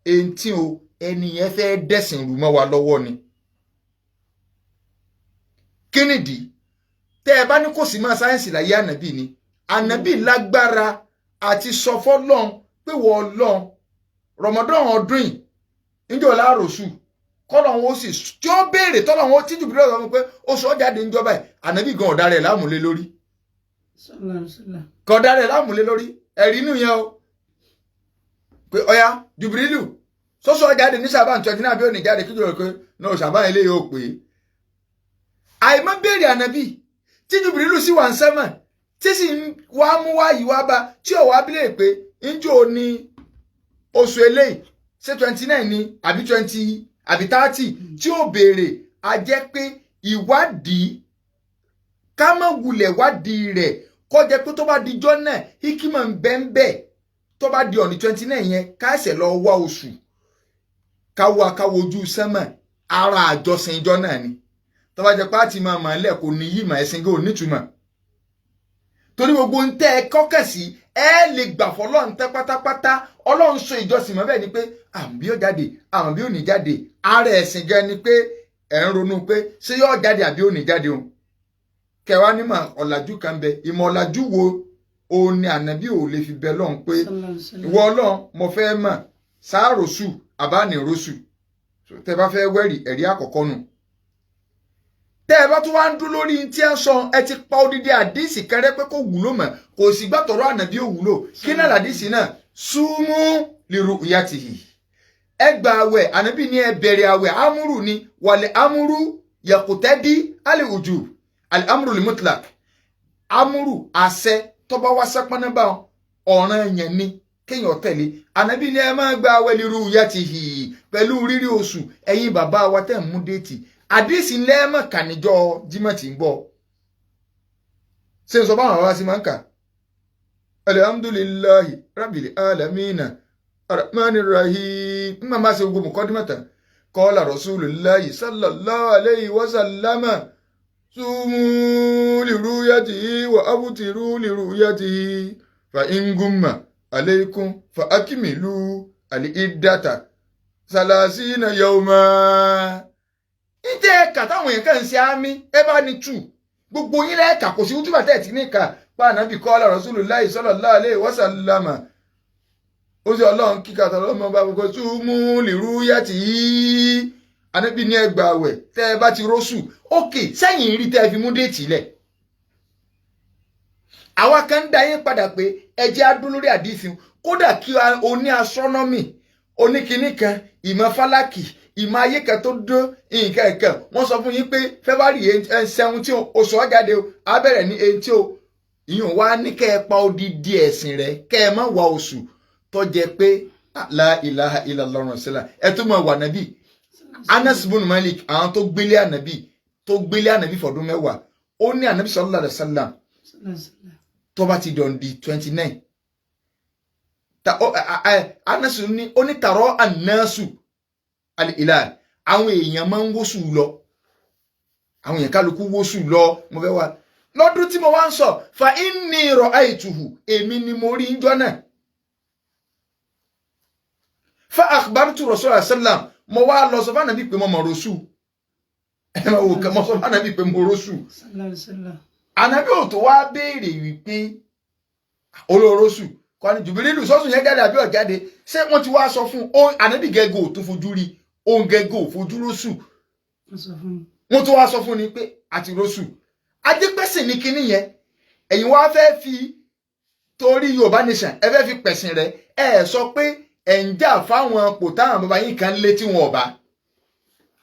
18 o, ẹni yẹn fẹ́ dẹ̀sìn rú mọ́ wa lọ́wọ́ ni. Kí nìdí tẹ́ ẹ bá ní kò sí máa sáyẹ́ǹsì láyé ànábì ni? Ànábì lágbára àti sọ fọ́lọ́n pé wọ́n lọ́n Ramadan ọdún yìí níjọ́ láàrọ̀sù kọ́lọ̀ wọn ó sì tí ó béèrè tọ́lọ̀ wọn tí jùbìlẹ̀ ọ̀sán pé oṣù ọ̀jáde ń jọba ẹ̀. Ànábì gan ọ̀dà rẹ̀ láàmúlé lórí, kọ̀ọ̀dà rẹ̀ láàmúlé lórí. Ẹ̀rí inú yẹn o pé ọ̀ya jùbìlì sọ́sọ́ ọ̀jáde ní Ṣàbán 29 bí ó ní jáde kíjọ pé náà Ṣàbán eléyìí ó pè é. Àìmọ́ béèrè ànábì tí jùbìlì sì wà ń sẹ́mọ̀ tí sì ń wá mú wá yìí wá bá tí ò wá bílẹ̀ pé njó ní oṣù eléyìí ṣé 29 ni àbí 20 àbí 30 tí ó béèrè, a jẹ́ pé ìwádìí ká má wulẹ̀ wádìí rẹ̀ kó jẹ́ pé tó bá dijọ́ náà hikima ń bẹ́ ń bẹ́ tó bá di ọ̀nì 29 yẹn ká ẹsẹ̀ lọ wá oṣù káwọ́ akáwojú sẹ́mọ̀ ara àjọsìn ìjọ náà ni. Tó bá jẹ́ pé àti máa mọ̀ ẹ́ lẹ̀ kò ní yí mọ̀ ẹ̀sìn kò nítumọ̀ torí gbogbo ń tẹ́ ẹ kọ́kàn sí ẹ lè gbà fọlọ́run tẹ́ pátápátá. Ọlọ́run sọ ìjọsìn mọ́ bẹ́ẹ̀ ni pé àmì bí ó jáde àmì bí ó ní jáde, ara ẹ̀sìn gan ni pé ẹ̀ ń ronú pé ṣé yóò jáde àbí ó ní jáde o. Kẹwàá nímọ̀ ọ̀làjú kan bẹ, ìmọ̀ ọ̀làjú wo òun ni ànábì ò lè fi bẹ lọ́hùn pé ìwọ ọlọ́run mo fẹ́ mọ̀ sáàròsù àbániròsù. Tẹ́ bá fẹ́ wẹ̀rì ẹ̀rí àkọ́kọ́ nù. Tẹ́ ẹ bá tún wá ń dún lórí tí ẹ ń sọ, ẹ ti pa odidi àdìsí kẹrẹ pé kò wúlò mọ́, kò sì gbàtọ̀rọ̀ ànábì ò wúlò. Kí náà làdìsí náà? Súnmú liru ìyàtìhì, ẹ gba àwẹ̀. Ànábì ní ẹ bẹ̀rẹ̀ àwẹ̀, amúrù ni wàlẹ̀ amúrù yàkùtẹ́dí alẹ́ òjò alẹ́ amúrù lè mutlak amúrù àṣẹ tọ́ba wá sẹ́pọ́nà bá ọ̀ràn yẹn ni kéèyàn tẹ̀lé. Ànábì ní ẹ máa gba àwẹ̀ liru ìyàtìhì pẹ̀lú rírí oṣù. Ẹ̀yin bàbá wa tẹ̀ ń mú déètì àdìsí lẹ́ẹ̀mọ̀ kàníjọ́ Jímọ̀ tí ń gbọ́ ṣé n sọ báwọn bàbá sí máa ń kà. Alhamdulillahi rabbil alamina arahmani rahim ń máa ṣe gbogbo mọ̀kọ́dúnmọ̀tà kọ́lá rasulullahi sallallahu alayhi wa sallama sumu liruyatihi wa abutiru liruyatihi fa ingumma alaykum fa akimilu al-iddata salasina yawma. Ǹjẹ́ ẹ̀ka táwọn èèyàn kàn ń ṣe àmì ẹ bá ní tù gbogbo yín lẹ́ẹ̀ka kò sí wútúbà tẹ̀ tí nìka pa ànábì kọ́lá rasulullahi sallallahu alaihi wasallama ó sì ọlọ́run kíkà tọ́lọ́mọ bá gbogbo túmú lìrú yàtì yìí. Ànábì ní ẹgbà àwẹ̀ tẹ́ ẹ bá ti róṣù ókè sẹ́yìn rí tẹ́ ẹ fi mú déètì lẹ̀. Àwa kan ń dá yín padà pé ẹ jẹ́ á dún lórí àdìsí, kódà kí oní astronomy oníkinní kan ìmọ̀ fálákì ìmọ̀ ayé kan tó dán nǹkan ẹ̀kan wọ́n sọ fún yín pé February 17 oṣù ọ̀jáde o á bẹ̀rẹ̀ ní 18 o, ìyún wa ní kẹ́ ẹ pa odidi ẹ̀sìn rẹ kẹ́ ẹ má wá oṣù tó jẹ́ pé la ilaha illallah rasulullah ẹ tó mọ̀ wà nàbí Anas bin Malik àwọn tó gbélé ànàbí tó gbélé ànàbí fọdún 10 ó ní ànàbí sallallahu alaihi wasallam tó bá ti dọ̀n di 29 Anas ní ó ní tàrọ́ ànásù alìlà àwọn èèyàn máa ń wóṣù lọ, àwọn èèyàn kálukú wóṣù lọ. Mo fẹ́ wá lọ́dún tí mo wá ń sọ fa inni ra'aytuhu èmi ni mo rí njọ́ náà fa akhbartu rasulullah sallam mo wá lọ sọ fún ànábì pé mo mọ̀ rọ́ṣù. Ẹ máa wò kẹ́ mọ́ sọ fún ànábì pé mo róṣù. Sallallahu alaihi wasallam. Ànábì ò tó wá béèrè wípé olóróṣù kọ́ni Jùbìrìlù sọ́sùn yẹn jáde àbí ọ̀jáde. Ṣé wọ́n ti wá sọ fún un? Ànábì gẹ́gẹ́ ò tún fojú rí òun, gẹ́gẹ́ ò fojú róṣù. Wọ́n sọ fún mi. Wọ́n tún wá sọ fún ni pé àti róṣù. Ajẹ́pẹ́sìn ní kinní yẹn. Ẹ̀yin wá fẹ́ fi torí Yorùbá nation, ẹ fẹ́ fi pẹ̀sìn rẹ. Ẹ sọ pé ẹ̀ ń jà fáwọn pò táwọn bàbá yín kan létí wọn ọ̀bá.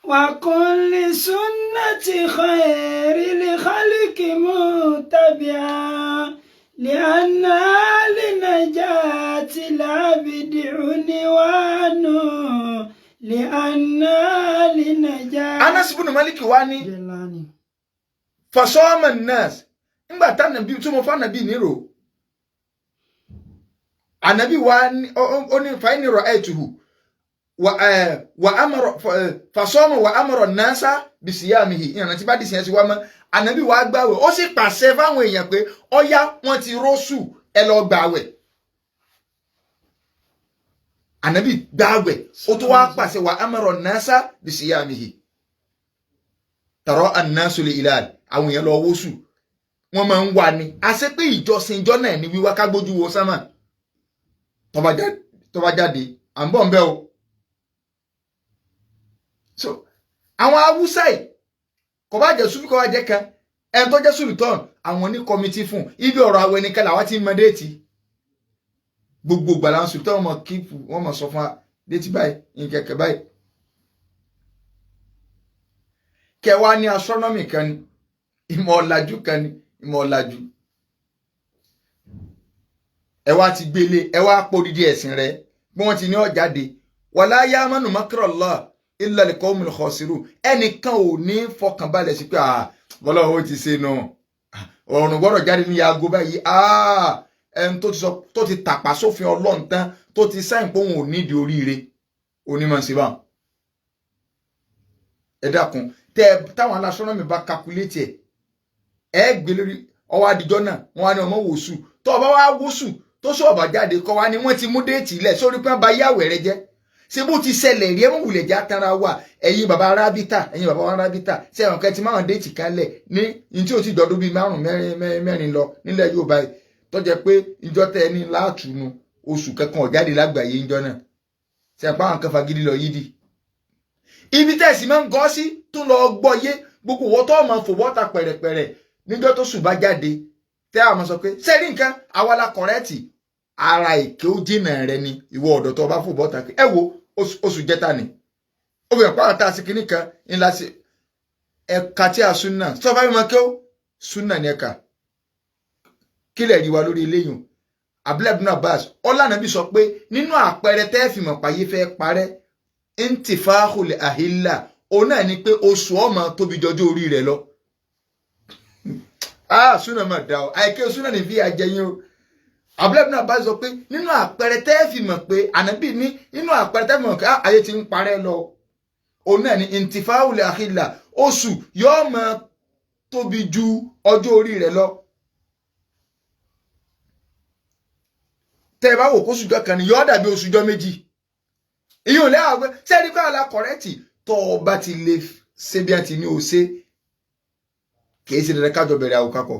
وكل سنة خير لخلق متبعا لأنها لنجاة العبد عنوان لأنها لنجاة. Anas ibn Malik wá ní Jelani. فصام الناس. Ńgbà tánàbí tí mo fànàbí nírò, ànàbí wa ó ní فإني رأيته وأمر فصام وأمر الناس بصيامه. Ìrànà tí bá dì sí ẹ sí wa mọ́. Ànàbí wa gbàwẹ̀, ó sì pàṣẹ fáwọn èèyàn pé ọyá, wọ́n ti róṣù, ẹ lọ gbàwẹ̀. Ànàbí gbàwẹ̀, ó tó wá pàṣẹ وأمر الناس بصيامه. تراءى الناس الهلال. Àwọn èèyàn lọ wóṣù, wọ́n máa ń wà ní àṣẹ pé ìjọsìn ìjọ náà ní wíwá ká gbójú wo sánmà. Tó bá jáde, à ń bọ̀ ń bẹ́ o. So àwọn Haúsá yìí, kò bá jẹ́ Sufi, kò bá jẹ́ kan ẹni tó jẹ́ sultan, àwọn ní committee fún ibi ọ̀rọ̀ àwẹ̀ nìkan làwọn ti ń mọ date. Gbogbo ìgbà làwọn sultan wọn mọ keep, wọn mọ sọ fún wa date báyìí, nkẹ̀kẹ́ báyìí. Kẹwàá ní astronomy kan ní ìmọ̀ ọ̀làjú kan ní ìmọ̀ ọ̀làjú. Ẹ wá ti gbélé, ẹ wá pòdìdí ẹ̀sìn rẹ bí wọ́n ti ní ó jáde. ولا يأمن مكر الله إلا القوم الخاسرون. Ẹnìkan ò ní fọkànbalẹ̀ sí pé bọ́lá ó ti ṣe nù, ọ̀run gbọ́dọ̀ jáde ní aago báyìí. Ẹni tó ti sọ, tó ti tàpá sófin Ọlọ́run tán, tó ti sáyìn pé òun ò nídìí oríire, onímọ̀ sí báwọn. Ẹ dákun, tẹ táwọn astronomy bá calculate ẹ, ẹ gbé lórí ọwọ́ adijọ́ náà, wọ́n á ní ọmọ wòsù. Tó ọba wá wòsù, tó sọ ọba jáde kọ́ wa ni wọ́n ti mú date lẹ̀ sórí pé wọ́n bá yàwẹ̀ rẹ jẹ́. Ṣé bó ti ṣẹlẹ̀ rí? Ẹ mọ̀ wulẹ̀ já tara wa. Ẹ̀yin bàbá arábítà, ẹ̀yin bàbá arábítà, ṣé ẹ̀wọ̀n kẹ́ ti máa date kan lẹ̀ ní ní tí o ti dọ̀dún bíi márùn mẹ́rin mẹ́rin lọ nílẹ̀ Yorùbá yìí, tó jẹ́ pé ìjọ tẹ ẹni láàtúnu oṣù kankan ọ̀jáde lágbàáyé ńjọ náà, ṣe àpá àwọn kan fagídí lọ yídì ibi tẹ̀sí máa ń gọ́ sí tó lọ gbọ́ yé. Gbogbo wọ́n tó máa fò bọ́ta pẹ̀rẹ̀pẹ̀rẹ̀ níjọ́ tó sùn bá jáde, tẹ́ àwọn sọ pé sẹ́rí nǹkan àwa la correct. Ara èké ó jìnà rẹ ni ìwọ ọ̀dọ̀ tó bá fò bọ́ta. Ẹ wo oṣù jẹta ni ó fi hàn pàrọ̀ tá a sì kíní kan ńlá sí ẹ̀ka tí a súnà sọ fún mi kí ó súnà ní ẹ̀ka kílẹ̀ rí wa lórí eléyìí. Abdullahi ibn Abbas ọlànàbí sọ pé nínú àpẹẹrẹ tẹ́ fi mọ̀ páyé fẹ́ parẹ́, انتفاخ الأهلة, òun náà ni pé oṣù ọmọ tóbi jọjọ́ orí rẹ̀ lọ. Ah, súnà mà dá o. Àìké súnà ní fi àjẹyìn o. Abdullahi ibn Abbas sọ pé nínú àpẹẹrẹ tẹ́ fi mọ̀ pé ànábì ní nínú àpẹẹrẹ tẹ́ fi mọ̀ pé ayé ti ń parẹ́ lọ, òun náà ni انتفاخ الأهلة, oṣù yóò máa tóbi ju ọjọ́ orí rẹ̀ lọ. Tẹ́ ẹ bá wò kó sùjọ́ kan ni yóò dàbí oṣùjọ́ méjì. Ìyóò lẹ́wà pé sẹ́ni pé àlà correct. Tó o bá ti lè ṣe bí a ti ní o ṣe, kìí ṣe dandan kájọ bẹ̀rẹ̀ àwọn kakọ̀.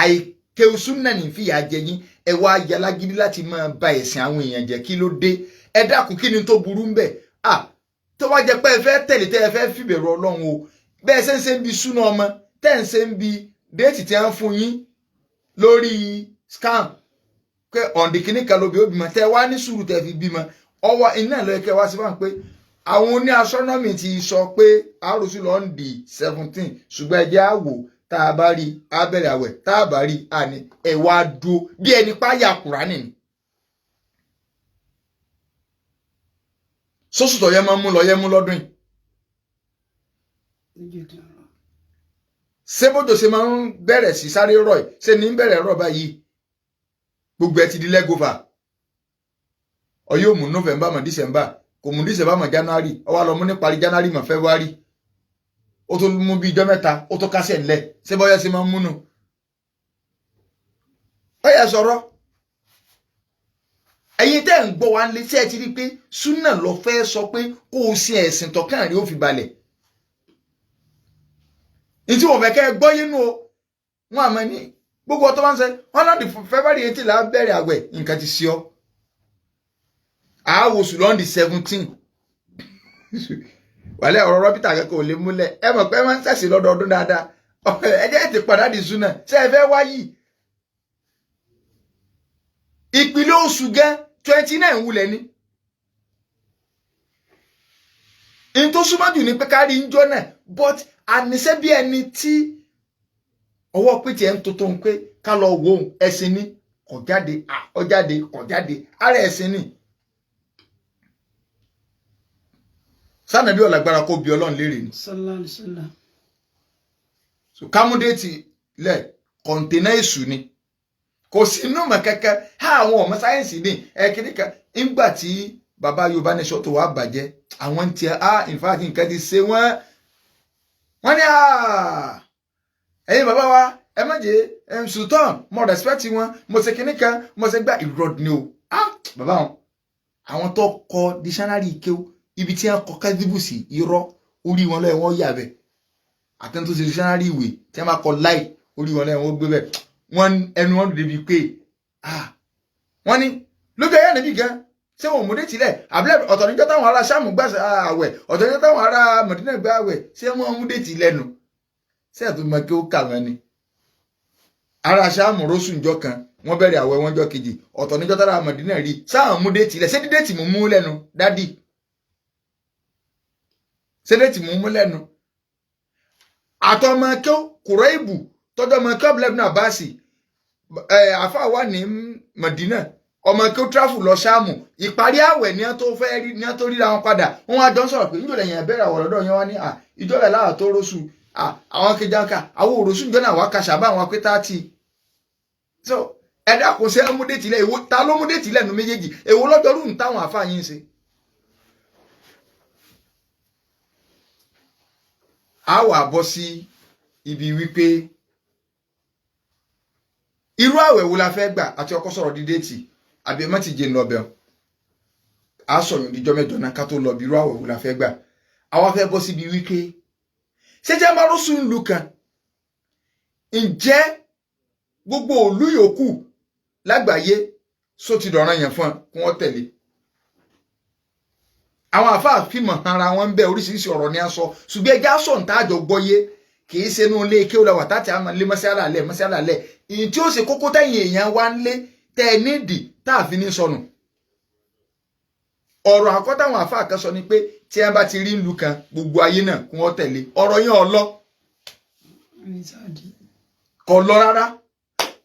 Àìkéwù súnà ní fìyà jẹ yín. Ẹ wá yalágídí láti máa ba ẹ̀sìn àwọn èèyàn jẹ́. Kí ló dé? Ẹ dákun, kí ni tó burú ń bẹ̀? À tó bá jẹ́ pé ẹ fẹ́ tẹ̀lé, tẹ́ ẹ fẹ́ fìbẹ̀rù Ọlọ́run o, bẹ́ẹ̀ ṣe ń ṣe ń bi súnà ọmọ, tẹ́ ń ṣe ń bi date tí wọ́n fún yín lórí scam pé ọ̀ǹdì kìíní kan lóbi ó bímọ, tẹ́ wá ní sùúrù, tẹ́ fi bímọ, ọwọ́ iná ló yẹ kẹ́ wá sí fáwọn pé àwọn oní astronomy ti sọ pé àròsùn lọ ń di 17, ṣùgbọ́n ẹ jẹ́ á wò, tá a bá rí á bẹ̀rẹ̀ àwẹ̀, tá a bá rí àní ẹ̀ wá dúró bí ẹni páyà Kùránì ni. Sọ́sù tó yẹ máa ń mú lọ yẹ mú lọ́dún yìí, ṣé bójò ṣe máa ń bẹ̀rẹ̀ sí sáré rọ̀ yìí, ṣé ní bẹ̀rẹ̀ rọ̀ báyìí? Gbogbo ẹ ti di lẹ́gọ́fà. Ọyọ́ mú November mọ́ December, kò mú December mọ́ January, ó wá lọ mú ní parí January mọ́ February, ó tó mú bí ijọ́ mẹ́ta, ó tó kásẹ̀ ńlẹ̀. Ṣé bọ́yá ṣe máa ń múnu? Ó yẹ sọ̀rọ̀. Ẹ̀yin tẹ́ ń gbọ́ wa ń lé, tí ẹ ti rí pé súnà lọ fẹ́ sọ pé kó o sin ẹ̀sìn tọ́kàn rí ó fi balẹ̀. Ní tí wọ́n fẹ́ kẹ́ ẹ gbọ́ yínú o, wọ́n àmọ́ ní gbogbo ọtọ́ bá ń sẹ wọ́n láti February 18 là á bẹ̀rẹ̀ àwẹ̀, nǹkan ti ṣe ọ́. Àáwòsù lọ́ndì 17 wàlẹ́ ọ̀rọ̀ rọ́bìtà kẹ́kọ̀ọ́ ò lè múlẹ̀. Ẹ mọ̀ pé ẹ máa ń ṣẹ̀sìn lọ́dọọdún dáadáa, ẹ jẹ́ ètè padà di súnà ṣé ẹ fẹ́ wáyì. Ìpìlẹ̀ oṣù gan 29 wulẹ̀ ni. N tó súnmọ́ jù ní pé kárí ń jọ náà, but àníṣe bí ẹni tí ọwọ́ pé tiẹ̀ ń tuntun pé ká lọ wo ẹ̀sìn ni kò jáde, ó jáde kò jáde, ara ẹ̀sìn ni. Sànàbí ọ̀làgbára kó bí Ọlọ́run léèrè ni. Sallallahu alaihi wasallam. So kámúdéètì lẹ̀ kọ̀ǹténà èṣù ni, kò sí inú mọ̀ kẹ́kẹ́. Ha, àwọn ọmọ sáyẹ́ǹsì ní ẹ̀kíní kan ńgbà tí bàbá Yorùbá Nation tó wà bàjẹ́, àwọn ń tiẹ̀ á, in fact nǹkan ti ṣe wọ́n. Wọ́n ní ẹ̀yin bàbá wa ẹ má jẹ́ sultan, mo respect wọn, mo ṣe kíní kan, mo ṣe gbá ìrọ̀d ni o. Bàbá wọn àwọn tó kọ dictionary kéw ibi tí wọ́n kọ kẹ́díbù sí irọ́ orí wọn lọ́yẹ̀ wọ́n yà bẹ́ẹ̀, àtẹni tó ṣe dictionary ìwé tí wọ́n bá kọ láì orí wọn lọ́yẹ̀ wọ́n gbé bẹ́ẹ̀, wọ́n ẹnu wọn débi pé wọ́n ní lójú ẹ̀yà níbí gan ṣé wọn ò múdé tilẹ̀ àbílẹ̀ ọ̀tọ̀ níjọ́ táwọn ará Ṣáàmù gbà àwẹ̀, ọ̀tọ̀ níjọ́ táwọn ará Mọ̀dínà gbà àwẹ̀, ṣé wọ́n múdé tilẹ̀ nù ṣé ẹ̀ tó mọ kí ó kà wọ́n ni. Ará Ṣáàmù rósù ńjọ́ kan wọ́n bẹ̀rẹ̀ àwẹ̀ wọn jọ́ kejì, ọ̀tọ̀ níjọ́ tára Mọ̀dínà rí sáà múdé tilẹ̀, ṣé dídé tì mú mú lẹ́nu dádì, ṣé dídé tì mú mú lẹ́nu. Àtọmọ kí ó kùrọ̀ ìbù tọ́jọ́ ọmọ kí ọ̀bùlẹ́bùnà Àbáàsì àfa wà ní Mọ̀dínà, ọmọ kí ó tráfù lọ Ṣáàmù, ìparí àwẹ̀ ní tó fẹ́ rí ní tó ríra wọn padà, wọn wá jọ ń sọ̀rọ̀ pé níjọ́ lẹ́yìn ẹ̀bẹ̀rẹ̀ àwọ̀ lọ́dọ̀ yẹn wá ní ìjọba láwà tó róṣù àwọn kejìlá àwọn òróṣù ìjọ náà wá ka ṣàbá àwọn pé 30. So ẹ dákun ṣe múdé tìlẹ̀, èwo ta ló múdé tìlẹ̀ nu méjèèjì, èwo lọ́dọọdún rú táwọn àfa yín ṣe. A wà bọ́ sí ibi wípé irú àwẹ̀ wo la fẹ́ gbà àti ọkọ sọ̀rọ̀ dídé tì àbí ẹ má ti jẹ lọ́bẹ̀ a sọ̀yún díjọ́ mẹ́jọ náà ká tó lọ bí irú àwẹ̀ wo la fẹ́ gbà. Àwa fẹ́ bọ́ síbi wípé ṣé jẹ́ márùsù ń lu kan, ǹjẹ́ gbogbo òlú yòókù lágbàáyé só ti dọ̀ràn yẹn fún kí wọ́n tẹ̀lé? Àwọn àfáà fìmọ̀ ara wọn ń bẹ, oríṣiríṣi ọ̀rọ̀ ni a sọ, ṣùgbọ́n ẹja sọ̀ ń tá àjọ gbọ́yé kì í ṣe inú ilé kí ó la wà táti àmọ́ lé mọ́sálà lẹ̀ mọ́sálà lẹ̀ ìyìn tí ó ṣe kókó tẹ̀yìn èèyàn wá ń lé tẹ́ ẹ nídìí tá a fi ní sọnù. Ọ̀rọ̀ àkọ́ táwọn àfáà kan sọ ni pé tí ẹ bá ti rí ìlú kan gbogbo ayé náà kí wọ́n tẹ̀lé. Ọ̀rọ̀ yẹn ò lọ, kò lọ rárá.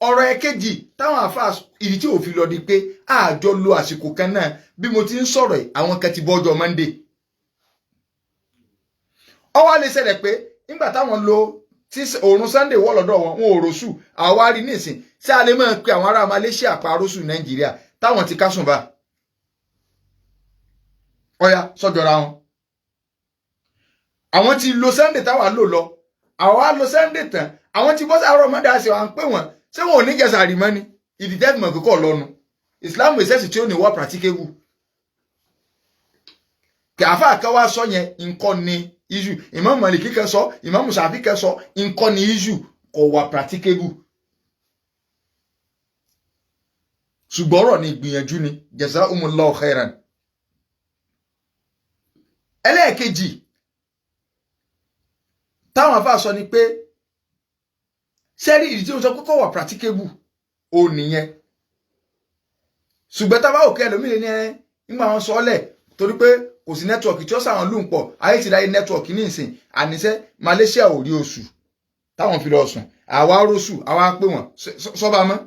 Ọ̀rọ̀ ẹ̀kejì táwọn àfáà ìdí tí òfin lọ di pé àjọ lo àsìkò kan náà, bí mo ti ń sọ̀rọ̀ yìí àwọn kan ti bọ́ ọjọ́ Monday. Ó wá lè ṣẹlẹ̀ pé nígbà táwọn lo tí òòrùn Sunday wọ̀ lọ́dọ̀ wọn, wọn ò rọ́ṣù, àwa rí nísìn ṣé a lè máa pe àwọn ará Malaysia pa rọ́ṣù Nàìjíríà táwọn ti kásùn bá ọ̀ya sọ́jọ́ra wọn. Àwọn ti lo Sunday táwa lò lọ, àwa lo Sunday tán, àwọn ti bọ́ sáárọ̀ mọ́dà ṣe wà ń pè wọ́n, ṣé wọn ò ní jẹsà rí mọ́ ni? Ìdí tẹ́fìmọ̀ kíkọ́ lọ́nu Islam ìṣẹ́sì tí ó ní wọ́ practicable. Kàáfà kan wá sọ yẹn nǹkan ni issue, Imam Maliki kan sọ, Imam Shafi kan sọ, nǹkan ni issue, kò wà practicable. Ṣùgbọ́n ọ̀rọ̀ ni ìgbìyànjú ni, jazakumullahu khairan. Ẹlẹ́ẹ̀kejì táwọn afá sọ ni pé sẹ́rí ìdí tí mo sọ pé kò wà practicable ò nìyẹn. Ṣùgbọ́n tá a bá òkè ẹlòmíràn ní ẹ nígbà wọn sọ ọ́ lẹ̀ torí pé kò sí nẹ́tíwọ̀kì tí ó sàwọn lù ń pọ̀, ayé ti ráyé nẹ́tíwọ̀kì ní ìsìn. Àníṣe Malaysia ò rí oṣù táwọn fi lọ sùn, àwa róṣù àwa pé wọn sọba mọ́.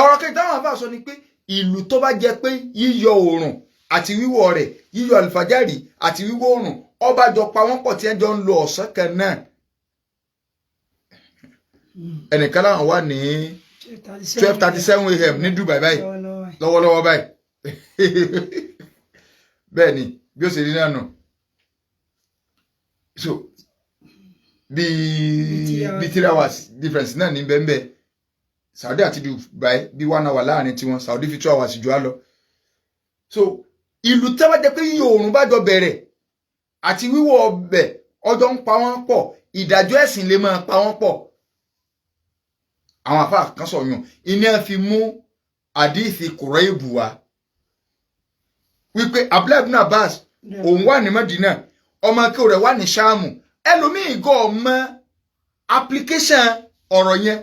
Ọ̀rọ̀ kejì táwọn àfáà sọ ni pé ìlú tó bá jẹ́ pé yíyọ oòrùn àti wíwọ̀ rẹ̀, yíyọ àlùfájàrí àti wíwọ̀ oòrùn ọba jọ pa wọ́n pọ̀ tí ẹ jọ ń lo ọ̀sán kan náà. Ẹnìkan láwọn wà ní 12:37 a.m. ní Dubai báyìí lọ́wọ́lọ́wọ́ báyìí. Bẹ́ẹ̀ ni bí ó ṣe rí náà nù. So bí 3 hours difference náà ní bẹ́ẹ̀. Saudi àti Dubai bí 1 hour láàrin tiwọn, Saudi fi 2 hours jù á lọ. So ìlú tí wọ́n jẹ́ pé yíyọ oòrùn bá jọ bẹ̀rẹ̀ àti wíwọ̀ ọbẹ̀ Ọjọ́ ń pa wọ́n pọ̀, ìdájọ́ ẹ̀sìn lè máa pa wọ́n pọ̀. Àwọn àfáà kan sọ̀yún iná fi mú àdìsí Kùrẹ́ìbù wá wípé Abdullahi ibn Abbas òun wà ní Mẹ́dínà, ọmọ akẹ́wò rẹ̀ wà ní Ṣáàmù. Ẹlòmíì gọ́ ọmọ application ọ̀rọ̀ yẹn,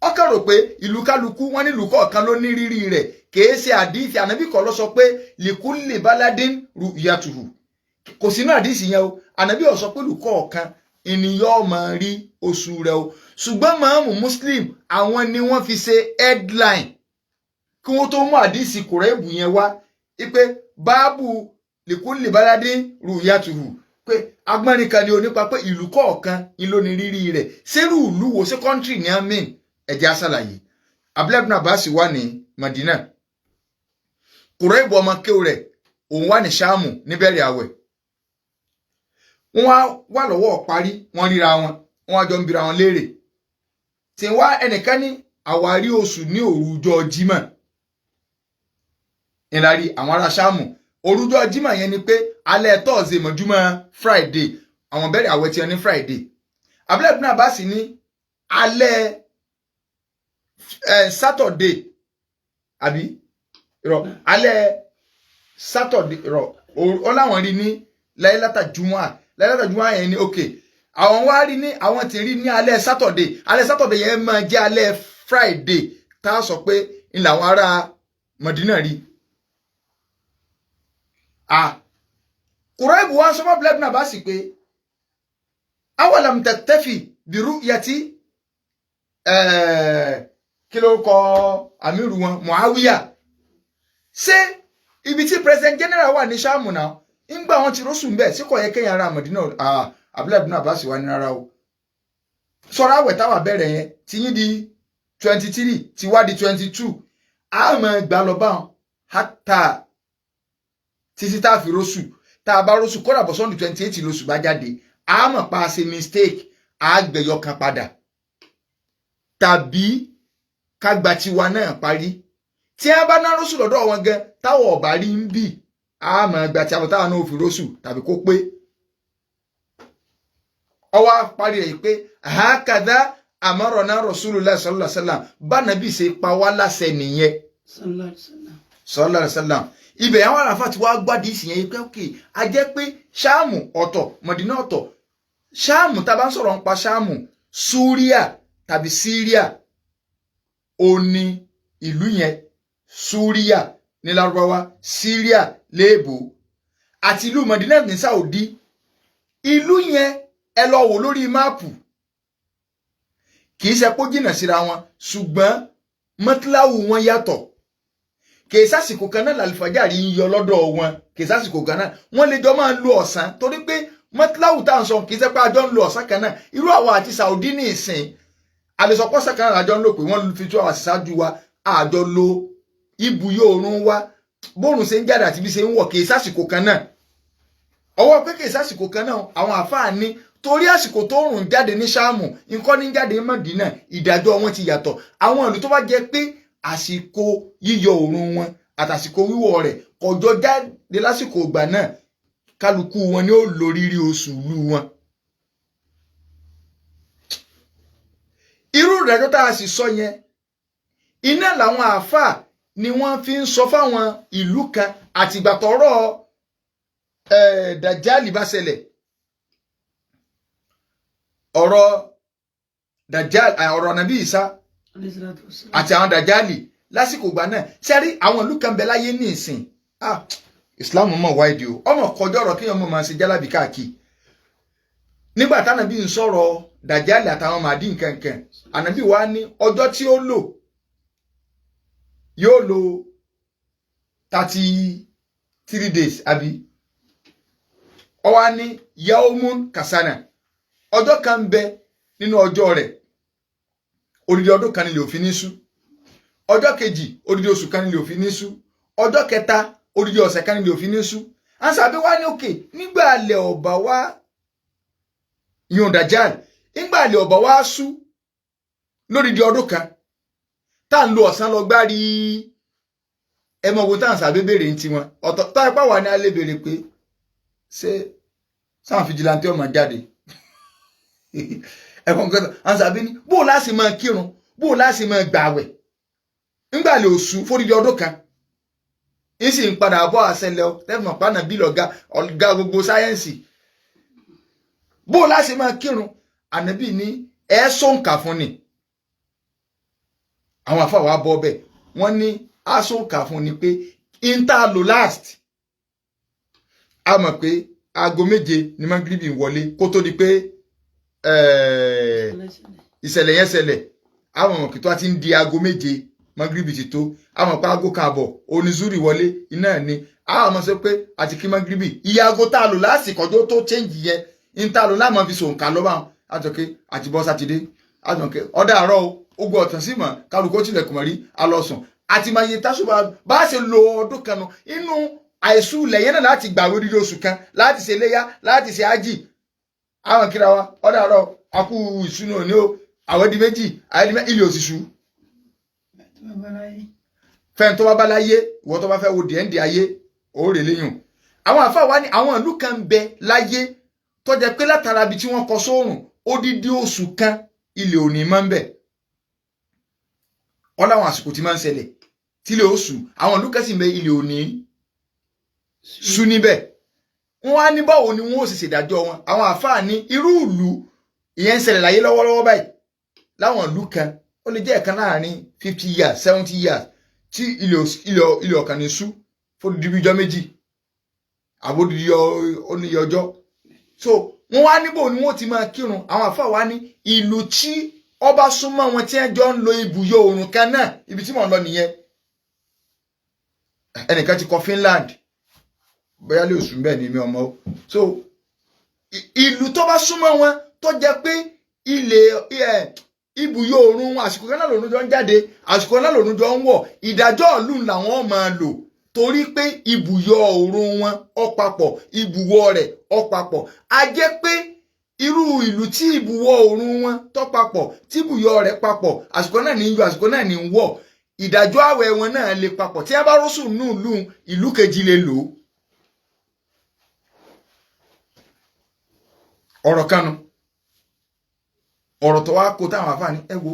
ọkàn rò pé ìlú kálukú wọn nílùú kọ̀ọ̀kan ló ní rírí rẹ̀. Kìí ṣe àdìsí ànábì kọ́ ló sọ pé likulli baladin ru'yatuhu, kò sínú àdìsí yẹn o. Ànábì ó sọ pé ìlú kọ̀ọ̀kan ènìyàn máa rí oṣù rẹ̀ o. Ṣùgbọ́n màámù Muslim àwọn ni wọ́n fi ṣe headline kí wọ́n tó mú àdìsí Kùrẹ́bù yẹn wá wípé báàbù likulli baladin ru'yatuhu, pé agbọ́nrin kan ni o nípa pé ìlú kọ̀ọ̀kan ìlú ní rírí rẹ̀. Sẹ́rù ìlú wo, ṣé country ní amin? Ẹ̀jẹ̀ aṣàlàyé. Abdullahi ibn Abbas wà ní Madina, Kùrẹ́bù ọmọ kéwù rẹ̀ òun wà ní Ṣáàmù níbẹ̀rẹ̀ àwẹ̀. Wọ́n wá wà lọ́wọ́ parí, wọ́n ríra wọn, wọ́n wá jọ ń bira wọn léèrè tí wá ẹnìkan ní àwárí oṣù ní òrùjọ Jímọ̀ ìlàrí àwọn ará Ṣáàmù. Òrùjọ Jímọ̀ yẹn ni pé alẹ́ Thursday mọ́júmọ́ Friday, àwọn bẹ̀rẹ̀ àwẹ̀ tiwọn ní Friday. Abdullahi ibn Abbas ní alẹ́ Saturday àbí rọ alẹ́ Saturday rọ ó láwọn rí ní láyélátà júmọ́ láyélátà júmọ́ yẹn ní ok, àwọn wá rí ní àwọn ti rí ní alẹ́ Saturday. Alẹ́ Saturday yẹn máa jẹ́ alẹ́ Friday tá a sọ pé ń làwọn ará Mọ̀dínà rí. Kùrẹ́bù wa sọ fún Abdullahi ibn Abbas pé awalam taktafi bi ru'yati kí ló kọ àmírù wọn, Muawiya. Ṣé ibi tí president general wà ní Ṣáàmù náà ńgbà wọn ti rọ́ṣùn bẹ́ẹ̀ sí kò yẹ kéèyàn ará Mọ̀dínà? Abdullahi ibn Abbas wà ní rárá o, sọ̀rọ̀ àwẹ̀ táwa bẹ̀rẹ̀ yẹn ti yín di 23, ti wá di 22, àmọ́ gbà lọ bá wọn hátà títí tá a fi rọ́ṣù. Tá a bá rọ́ṣù kódà bọ́ sọ́ndù 28 lóṣù bá jáde, àmọ́ pa ṣe mistake, àgbẹ̀yọ kan padà tàbí ká gba tiwa náà parí. Tí a bá ná rọ́ṣù lọ́dọ̀ wọn gan táwọn ọ̀bá rí ń bì, àmọ́ gba tí a táwọn náà fi rọ́ṣù tàbí kó pé ọwọ́ parí rẹ̀ pé hakadha amarona Rasulullah sallallahu alaihi wasallam, bánàbí ṣe pa wá láṣẹ nìyẹn sallallahu alaihi wasallam. Sallallahu alaihi wasallam. Ibẹ̀ àwọn àràfà tí wàá gbádìí ìsìn yẹn pé ok, a jẹ́ pé Ṣáàmù ọ̀tọ̀, Mọ̀dínà ọ̀tọ̀. Ṣáàmù tá a bá ń sọ̀rọ̀ nípa Ṣáàmù, Súríà tàbí Síríà ó ní ìlú yẹn. Súríà ní Lárúbáwá, Síríà léèbó, àti ìlú Mọ̀dínà ní Saudi. Ìlú yẹn ẹ lọ wò lórí máàpù, kì í ṣe pé ó jìnnà síra wọn, ṣùgbọ́n mọ́tíláwù wọn yàtọ̀. Kì í sásìkò kan náà làlùfájàrí ń yọ lọ́dọ̀ wọn, kì í sásìkò kan náà wọ́n lè jọ máa ń lo ọ̀sán, torí pé mọ́tíláwù tá à ń sọ kì í ṣe pé àjọ ń lo ọ̀sán kan náà. Irú àwa àti Saudi ní ìsìn àlesọpọ̀sán kan náà àjọ ń lò pé wọ́n fi tó àwọn ṣáájú wa, àjọ lo ibùyọ oòrùn wa, bóòrùn ṣe ń jáde àti bí ṣe ń wọ̀ kì í sásìkò kan náà. Ọwọ́ pé kì í sásìkò kan náà, àwọn àfáà ní torí àsìkò tó rùn jáde ní Ṣáàmù nǹkan ní jáde ní Mọ̀dínà, ìdájọ́ wọn ti yàtọ̀. Àwọn ìlú tó bá jẹ́ pé àsìkò yíyọ oòrùn wọn àtàsìkò wíwọ̀ rẹ̀ kọjọ jáde lásìkò ìgbà náà, kálukú wọn ni ó lò rírí oṣù ìlú wọn. Irú ìdájọ́ tá a sì sọ yẹn iná làwọn àáfàá ni wọ́n fi ń sọ fáwọn ìlú kan àtìgbà tọ́rọ̀ Dàjálì bá ṣẹlẹ̀. Ọ̀rọ̀ Dàjálì, ọ̀rọ̀ Ànábì Ìsá alayhi salatu wassalam. àti àwọn Dàjálì lásìkò ìgbà náà. Sẹ́rí àwọn ìlú kan bẹ láyé ní ìsìn, Islam mọ̀ wáìdì o, ọmọ kọjọ́ ọ̀rọ̀ kéèyàn mọ̀ máa ṣe jálàbí káàkiri. Nígbà tánàbí ń sọ̀rọ̀ Dàjálì àtàwọn màdí nkankan, Ànábì wa ní ọjọ́ tí ó lò yóò lò 33 days, àbí ó wá ní yaumun kasana, ọjọ́ kan bẹ nínú ọjọ́ rẹ̀, odidi ọdún kan nílé òfin ní sú, ọjọ́ kejì odidi oṣù kan nílé òfin ní sú, ọjọ́ kẹta odidi ọ̀sẹ̀ kan nílé òfin ní sú. Ansabi wá ní òkè nígbà alẹ́ ọ̀bà wá yun Dajjal, nígbà alẹ́ ọ̀bà wá sú lódidi ọdún kan tá à ń lo ọ̀sán lọ gbárí. Ẹ mọ̀ wo tá à ń sàbẹ̀ béèrè ní tiwọn ọ̀tọ̀ tá ipá wà ní alẹ́ béèrè pé ṣé sáà fìjìláńtì ọmọ jáde. Ẹ̀kọ́ nǹkan tó àwọn sàbí ní bó láti máa kírun, bó láti máa gbààwẹ̀ ńgbà lè oṣù fódìdí ọdún kan ń sì ń padà bọ́ àṣẹlẹ̀ ọ tẹ́fùmọ̀ pàánà bí lọ́gá ọ̀gá gbogbo sáyẹ́ǹsì. Bó láti máa kírun, ànábì ní ẹ sọ̀nkà fún ni. Àwọn àfàwà bọ́ bẹ́ẹ̀, wọ́n ní á sọ̀nkà fún ni pé ń tá a lò last, a mọ̀ pé aago 7 ni mangiribi wọlé kó tó di pé ìṣẹ̀lẹ̀ yẹn ṣẹlẹ̀. Àwọn ọmọ kìtọ́ ti ń di aago 7, mangiribi ti tó. Àwọn ọmọ aago 1:30 onízúrì wọlé iná ẹ̀ ni. Àwọn ọmọ sọ pé àti kí mangiribi iye aago tá a lò lásìkò ọjọ́ tó change yẹn ń tá a lò láàmú fi sòǹkà lọ́wọ́ àwọn àtọ̀kẹ́ àti bọ́ sátidé àtọ̀kẹ́ ọ̀dà àárọ̀ o, ogun ọ̀tàn sí mọ̀ kálukó tilẹ̀kùn mọ́rí alọ́sùn àti máa yẹ tásùbà bá a ṣe lo ọdún kan nù inú àìsù ilẹ̀ yẹn náà láti gbàwé odidi oṣù kan, láti ṣe iléyá, láti ṣe ájì. Àwọn kíra wa ọ̀dà àárọ̀ akú ìṣúná òní o, àwọn di méjì àwọn di mẹ́ ilé òṣìṣú. Fẹ́ni tó bá bá láyé, ìwọ tó bá fẹ́ wo díẹ̀ǹdì ayé òórè léyùn. Àwọn àfáà wa ní àwọn ìlú kan ń bẹ láyé tó jẹ́ pé látara ibi tí wọ́n kọ sóòrùn, odidi oṣù kan ilé òní máa ń bẹ. Wọ́n láwọn àsìkò tí máa ń ṣẹlẹ̀ tílé oṣù, àwọn ìlú kan sì ń bẹ ilé òní sú níbẹ̀. Wọ́n á ní báwo ni wọ́n ó sì ṣèdájọ́ wọn. Àwọn àfáà ní irú ìlú ìyẹn ń ṣẹlẹ̀ láyé lọ́wọ́lọ́wọ́ báyìí láwọn ìlú kan, ó lè jẹ́ ẹ̀kan láàrin 50 years, 70 years tí ilé ọ̀kan ní sú fódìdí bíi ọjọ́ 2 àbódìdí oníyẹ ọjọ́. So wọ́n wá níbò ni wọ́n ti máa kírun. Àwọn àfáà wá ní ìlú tí ọba súnmọ́ wọn tí wọ́n jọ ń lo ibùyọ oòrùn kan náà, ibi tí mò ń lọ nìyẹn. Ẹnìkan ti kọ Finland, bóyá lè sùn bẹ́ẹ̀ ni mi ọmọ o. So ìlú tó bá súnmọ́ wọn tó jẹ́ pé ilẹ̀ ibùyọ oòrùn wọn, àsìkò kan náà lòun jọ ń jáde, àsìkò kan náà lòun jọ ń wọ̀, ìdájọ́ ìlú làwọn máa lò, torí pé ibùyọ oòrùn wọn ó papọ̀, ibùwọ̀ rẹ̀ ó papọ̀. A jẹ́ pé irú ìlú tí ibùwọ̀ oòrùn wọn tó papọ̀, tí ibùyọ rẹ̀ papọ̀, àsìkò náà ní yọ, àsìkò náà ní wọ̀, ìdájọ́ àwẹ̀ wọn náà lè papọ̀. Tí a bá rọ́ṣù nù ìlú, ìlú kejì lè lò ó. Ọ̀rọ̀ kanu ọ̀rọ̀ tó wá kó táwọn àfáàní ẹ wo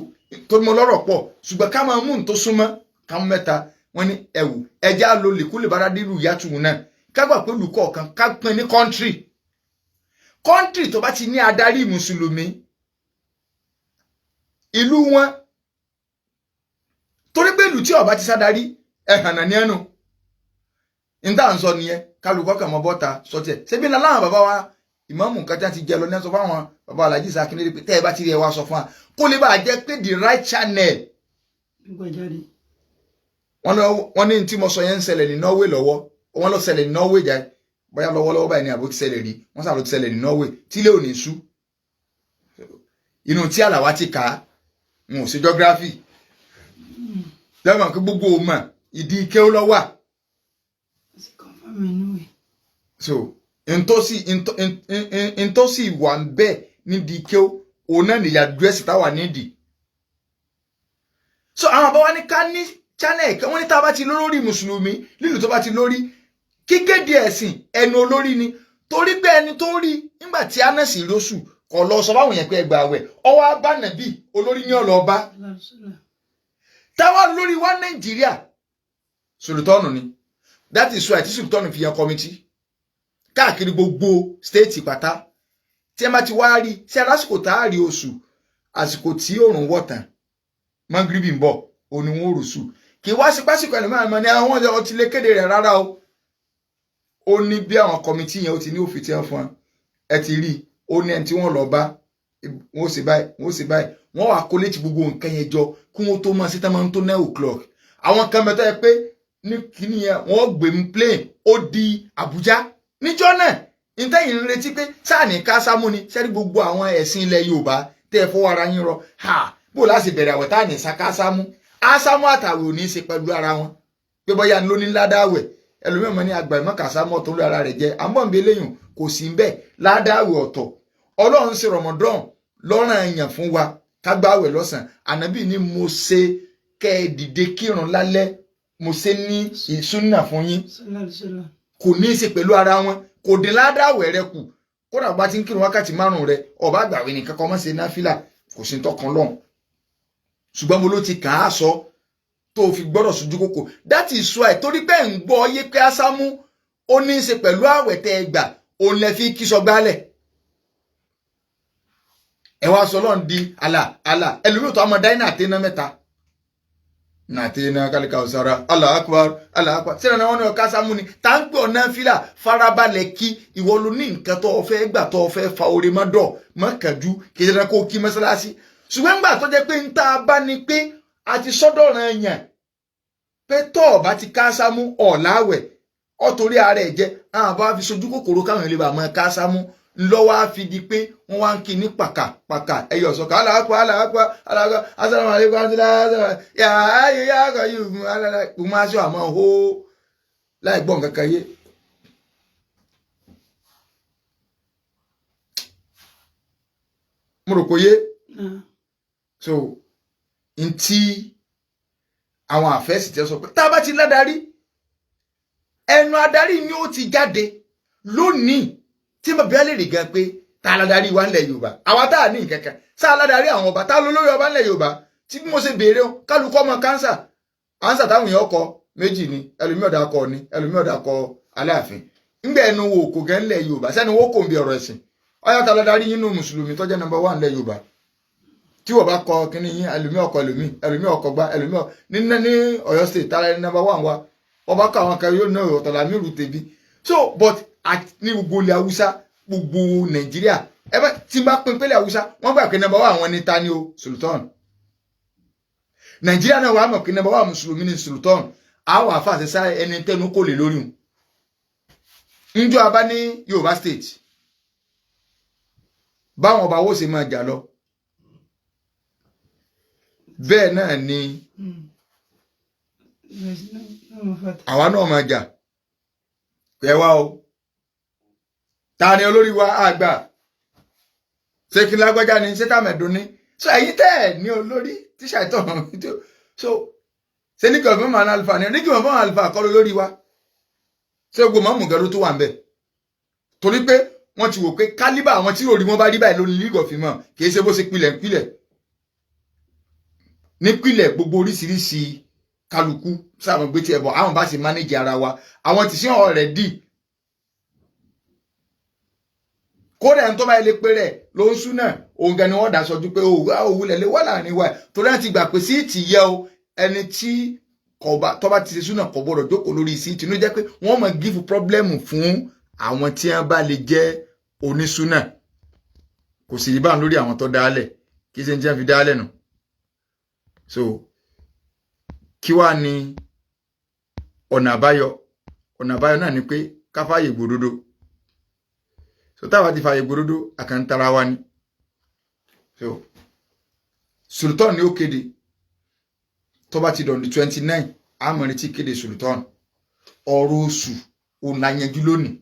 tó mọ lọ́rọ̀ pọ̀, ṣùgbọ́n ká máa mú n tó súnmọ́ ká mú mẹ́ta. Wọ́n ní ẹ wò, ẹja lo lèkúlè bára dírú ìyá tùwù náà, ká gbà pé olùkọ́ kan ká pín ní kọ́ńtírì kọ́ńtírì tó bá ti ní adarí mùsùlùmí ìlú wọn, torí pé ìlú tí ó bá ti sádarí ẹ̀hànà ní ẹnu níta ń sọ nìyẹn. Kálukọ́ kàn mọ́ bọ́ta sọtì ẹ̀ ṣebí ńlá láwọn bàbá wa ìmáàmù nǹkan tí wọ́n ti jẹ lọ ní ẹ sọ fáwọn bàbá Alhaji Sakindele pé tẹ́ ẹ bá ti rí ẹ wá sọ fún wa kó lè bá a jẹ́ pé the right channel. Wọ́n ní tí mo sọ yẹn ń ṣẹlẹ̀ ní Norway lọ́wọ́, wọ́n lọ ṣẹlẹ̀ ní Norway jẹ́ bóyá lọ́wọ́lọ́wọ́ báyìí ni àbó ti ṣẹlẹ̀ rí, wọ́n sàlọ́ ti ṣẹlẹ̀ ní Norway tílé ò ní sú. Inú tí àlàwà ti kà á n ò ṣe geography lẹ́mọ̀ pé gbogbo ọmọ ìdí ike ó lọ wà. So ntọ́sí wà ń bẹ́ẹ̀ nídìí ike òun náà nìyà dírẹ́sì táwà nídìí. So àwọn àbáwá ní ká ní channel kan, wọ́n ní tá a bá ti lórí mùsùlùmí lílù tó bá ti lórí kíkéde ẹ̀sìn ẹnu olórí ni, torí pé ẹni tó rí nígbà tí anasi lóṣù kò lọ sọ fáwọn yẹn pé ẹgbàá wẹ̀ ọwọ́ abánàbí olórí ní ọlọ́ọ̀bá táwa lórí wa Nàìjíríà sòlùtọ́ọ̀nù ni. That is why tí sòlùtọ́ọ̀nù fi yan kọ́mítì káàkiri gbogbo stéètì pátá tí ẹ má ti wá rí sí alásìkò tá a rí oṣù, àsìkò tí òòrùn wọ̀ tán, mọ́gíríbì ń bọ̀, òní wọn ò rùsù kì í wá sí pásìkò ẹni máa ní àwọn ọtí lè kéde rẹ̀ rárá o. Ó ní bí àwọn kọ́mítì yẹn ó ti ní òfin tí wọ́n fún ẹ ti rí, ó ní ẹni tí wọ́n lọ bá, wọ́n ó sì báyìí, wọ́n ó sì báyìí, wọ́n wà kó létí gbogbo nǹkan yẹn jọ kí wọ́n tó máa ṣe tán máa ń tó 9 o'clock. Àwọn kan mẹ́ta yẹ pé ní kíní yẹn wọ́n gbé ń plane ó di Àbújá níjọ́ náà. Ntẹ́yìn ń retí pé sáà ní kásámú ni sẹ́rí gbogbo àwọn ẹ̀sìn ilẹ̀ Yorùbá tẹ́ ẹ fọwọ́ ara yín rọ ha bó láti bẹ̀rẹ̀ àwẹ̀ táà ní sákásámú ásámú àtàwẹ̀ ò ní í ṣe pẹ̀lú ara wọn pé bóyá ló ní ládàwẹ̀ ẹlòmíràn mọ́ ní àgbà ìmọ̀ kásámú ọ̀tọ̀ lórí ara rẹ̀ jẹ́ àmọ́ nbẹ lẹ́yìn kò sí ń bẹ̀ ládàwẹ̀ ọ̀tọ̀. Ọlọ́run ṣe Ramadan lọ́ràn èèyàn fún wa kágbáwẹ̀ lọ́sàn. Ànábì ni mo ṣe kẹ́ ẹ dìde kírun lálẹ́, mo ṣe ní ìsúnà fún yín, kò ní í ṣe pẹ̀lú ara wọn, kò dín ládàwẹ̀ rẹ kù. Kódà bá ti ń kírun wákàtí 5 rẹ, ọba àgbàwé nìkan kọ́ mọ́ ṣe náfìlà, kò sí tọkàn lọ́hùn. Ṣùgbọ́n mo ló ti kà á sọ tó fi gbọ́dọ̀ sojú kòkò. That is why, torí pé ń gbọ́ yé pé ásámú ó ní í ṣe pẹ̀lú àwẹ̀ tẹ́ ẹ gbà, òun lẹ fi kí sọ gbálẹ̀. Ẹ wá sọ lọ́n di àlà àlà, ẹlòmíràn tó àmọ́ dáínà àtẹná mẹ́ta nàtẹ́nà kálíkà ọ̀sára, Allahu Akbar, Allahu Akbar. Sílẹ̀ náà wọ́n ní ọ̀ká sámú ni tá ń pè ọ̀nà fílà, farabalẹ̀ kí ìwọ ló ní nǹkan tó o fẹ́ gbà, tó o fẹ́ fa oore má dọ̀ má kànjú, kì í ṣe dandan kó o kí mọ́sálásí. Ṣùgbọ́n ńgbà tó jẹ́ pé ń tá a bá ní pé a ti sọ́dọ̀ ràn yàn pé tó o bá ti ká sámú ọ̀làwẹ̀ ọ̀tòrí ara ẹ̀ jẹ́, àwọn bá fi sojú kòkòrò káwọn ilé bá mọ ká sámú ńlọ́wọ́ á fi di pé wọ́n wá ń kí ní pàkà pàkà ẹ̀yọ̀ sọ̀kà Allahu Akbar, Allahu Akbar, Allahu Akbar, assalamu alaikum yà á yẹ yà á kọ yìí fún alára kò máa ṣe àmọ́ hó láì gbọ́n kankan yé. Mo rò kò yé. So ntí àwọn àfẹ́sì tẹ́ sọ pé tá a bá ti ládarí, ẹnu adarí ni ó ti jáde lónìí tí mo bí a lè rí gan pé tá a ládarí wa ńlẹ̀ Yorùbá, àwa tá a ní nǹkankan sá a ládarí àwọn ọba, tá a lọ lórí ọba ńlẹ̀ Yorùbá. Tí mo ṣe béèrè o, kálukú ọmọ kánsà ánsà táwọn èèyàn kọ méjì ni, ẹlòmíì ọ̀dà kọ ni, ẹlòmíì ọ̀dà kọ Aláàfin. Ńgbà ẹnu wo kò gẹ́ ńlẹ̀ Yorùbá, sẹ́ni wo kò ń bi ọ̀rọ̀ ẹ̀sìn ọ̀yà tá a ládarí yín nù mùsùlùmí tó jẹ́ nọ́mbà 1 ńlẹ̀ Yorùbá. Tí wọ́n bá kọ kínní yín, ẹlòmíì ọkọ ẹlòmíì, ẹlòmíì ọkọ gbá ẹlòmíì ní ní Ọ̀yọ́ state tá a nọ́mbà 1 wa, wọ́n bá kọ àwọn kan yóò ná ọ̀tọ̀ làmírù tèbi. So but ní gbogbo ilẹ̀ Haúsá, gbogbo Nàìjíríà, ẹ bá tí n bá pín pélé Haúsá, wọ́n gbà pé nọ́mbà 1 àwọn ní ta ni o, Sultan. Nàìjíríà náà wàá mọ̀ pé nọ́mbà 1 mùsùlùmí ni Sultan. Àwọn àfàṣẹ sá ẹni tẹnu kò lè lórí wọn. Njọ́ abá ní Yorùbá state, báwọn ọba wo ṣe máa jà lọ, bẹ́ẹ̀ náà ni àwa náà máa jà. Ẹ wá o, ta ni olórí wa àgbà? Ṣé kí lágbájá ni, ṣé tàmẹ̀dùn ni? So ẹ̀yin tẹ́ ẹ̀ ní olórí tí ṣàìtàn, so ṣé ní kí ọ̀fẹ́ máa alfa ni, ní kí ọ̀fẹ́ máa alfa kọ́ lórí wa? Ṣé gbogbo mọ́mù gan ló tó wà ń bẹ̀? Torí pé wọ́n ti wò pé kálíbà àwọn tí òrí wọn bá rí báyìí lónìí League of Imam, kì í ṣe bó ṣe pilẹ̀ ń pilẹ̀ nípìlẹ̀ gbogbo oríṣiríṣi kálukú sáwọn gbé tiẹ̀ bọ̀, àwọn bá ṣe mánéjì ara wa, àwọn ti ṣe ọ̀rẹ́dì. Kódà ẹni tó bá ilé pé rẹ̀ ló ń súnà, òun gan ni wọ́n dá sọjú pé òwúlẹ̀ lè wà láàrin wa, torí wọ́n ti gbà pé síìtì yẹ o, ẹni tí tó bá ti ṣe súnà kò gbọdọ̀ jókòó lórí síìtì. Inú jẹ́ pé wọ́n mọ̀ gífù pọ́blẹ́mù fún àwọn tí wọ́n bá lè jẹ́ onísúnà. Kò sì rí báwọn lórí àwọn tó dálẹ̀, kí ṣe ń jẹ́ fi dálẹ̀ nù. So kí wàá ní ọ̀nà àbáyọ? Ọ̀nà àbáyọ náà ni pé ká fààyè gbòdodo. So táwa ti fààyè gbòdodo, àkàntara wa ni. So Sultan ni ó kéde tó bá ti dọ̀ndì 29, àmọ́ tí kéde Sultan. Ọ̀rọ̀ oṣù òun la yanjú lónìí.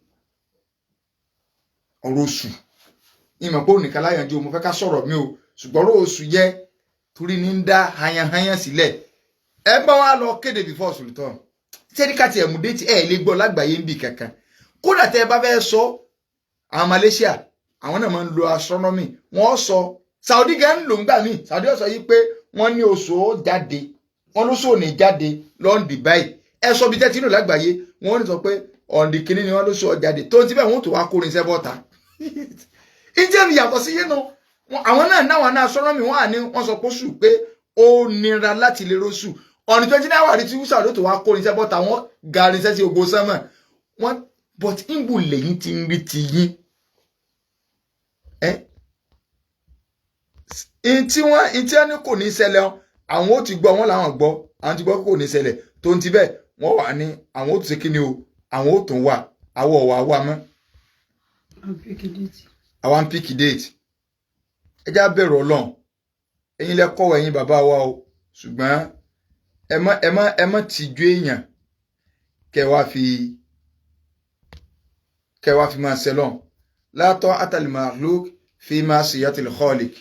Ọ̀rọ̀ oṣù ìmọ̀ pé ònìkan láyanjú, mo fẹ́ ká sọ̀rọ̀ mi o, ṣùgbọ́n ọ̀rọ̀ oṣù yẹ torí ní ń dá hayanhayan sílẹ̀. Ẹ bá wa lọ kéde before Sultan, sẹ́ríkà tí ẹ̀mú dé tí ẹ̀ lè gbọ́ lágbàáyé ń bì kankan. Kódà tẹ́ ẹ bá fẹ́ sọ, àwọn Malaysia àwọn náà máa ń lo astronomy, wọ́n sọ Saudi gan ń lò ń gbà míì. Saudi ó sọ yìí pé wọ́n ní oṣù ó jáde, wọ́n lóṣù ò ní jáde lọ́ndì báyìí. Ẹ sọ bí tẹ́tí nù lágbàáyé, wọ́n ní sọ pé ọ̀ndì kìíní ni wọ́n lóṣù ó jáde, tó ń ti bẹ́ẹ̀ wọ́n tó wá kórin sẹ́bọ̀ta. Ìjẹ́ mi yàtọ̀ sí yín nu àwọn náà náwọn náà astronomy, wọ́n à ní wọ́n sọ pósù pé ó nira láti lè róṣù ọ̀nì 29 wà ní tí wúsà ló tó wá kórin sẹ́bọ̀ta, wọ́n garin sẹ́sí ogo sánmà wọ́n. But ìbù lẹ́yìn ti ń rí ti yín ẹ́ ntí wọ́n ntí wọ́n ní kò ní ṣẹlẹ̀, àwọn ó ti gbọ́, wọ́n làwọn gbọ́, àwọn ti gbọ́ kò ní ṣẹlẹ̀, tó ń ti bẹ́ẹ̀ wọ́n wà ní àwọn ó tún ṣe kí ni o, àwọn ó tún wà, àwọ̀ ọ̀wà wà mọ́. Àwọn pick date. Ẹ já bẹ̀rù Ọlọ́run, ẹ̀yin lẹ kọ́ ẹ̀yin bàbá wa o, ṣùgbọ́n ẹ má tìjú èèyàn kẹ wá fi máa ṣẹlọ́n látọ̀ àtàlìmàlúk fi máa ṣe yàtìlì khaliq.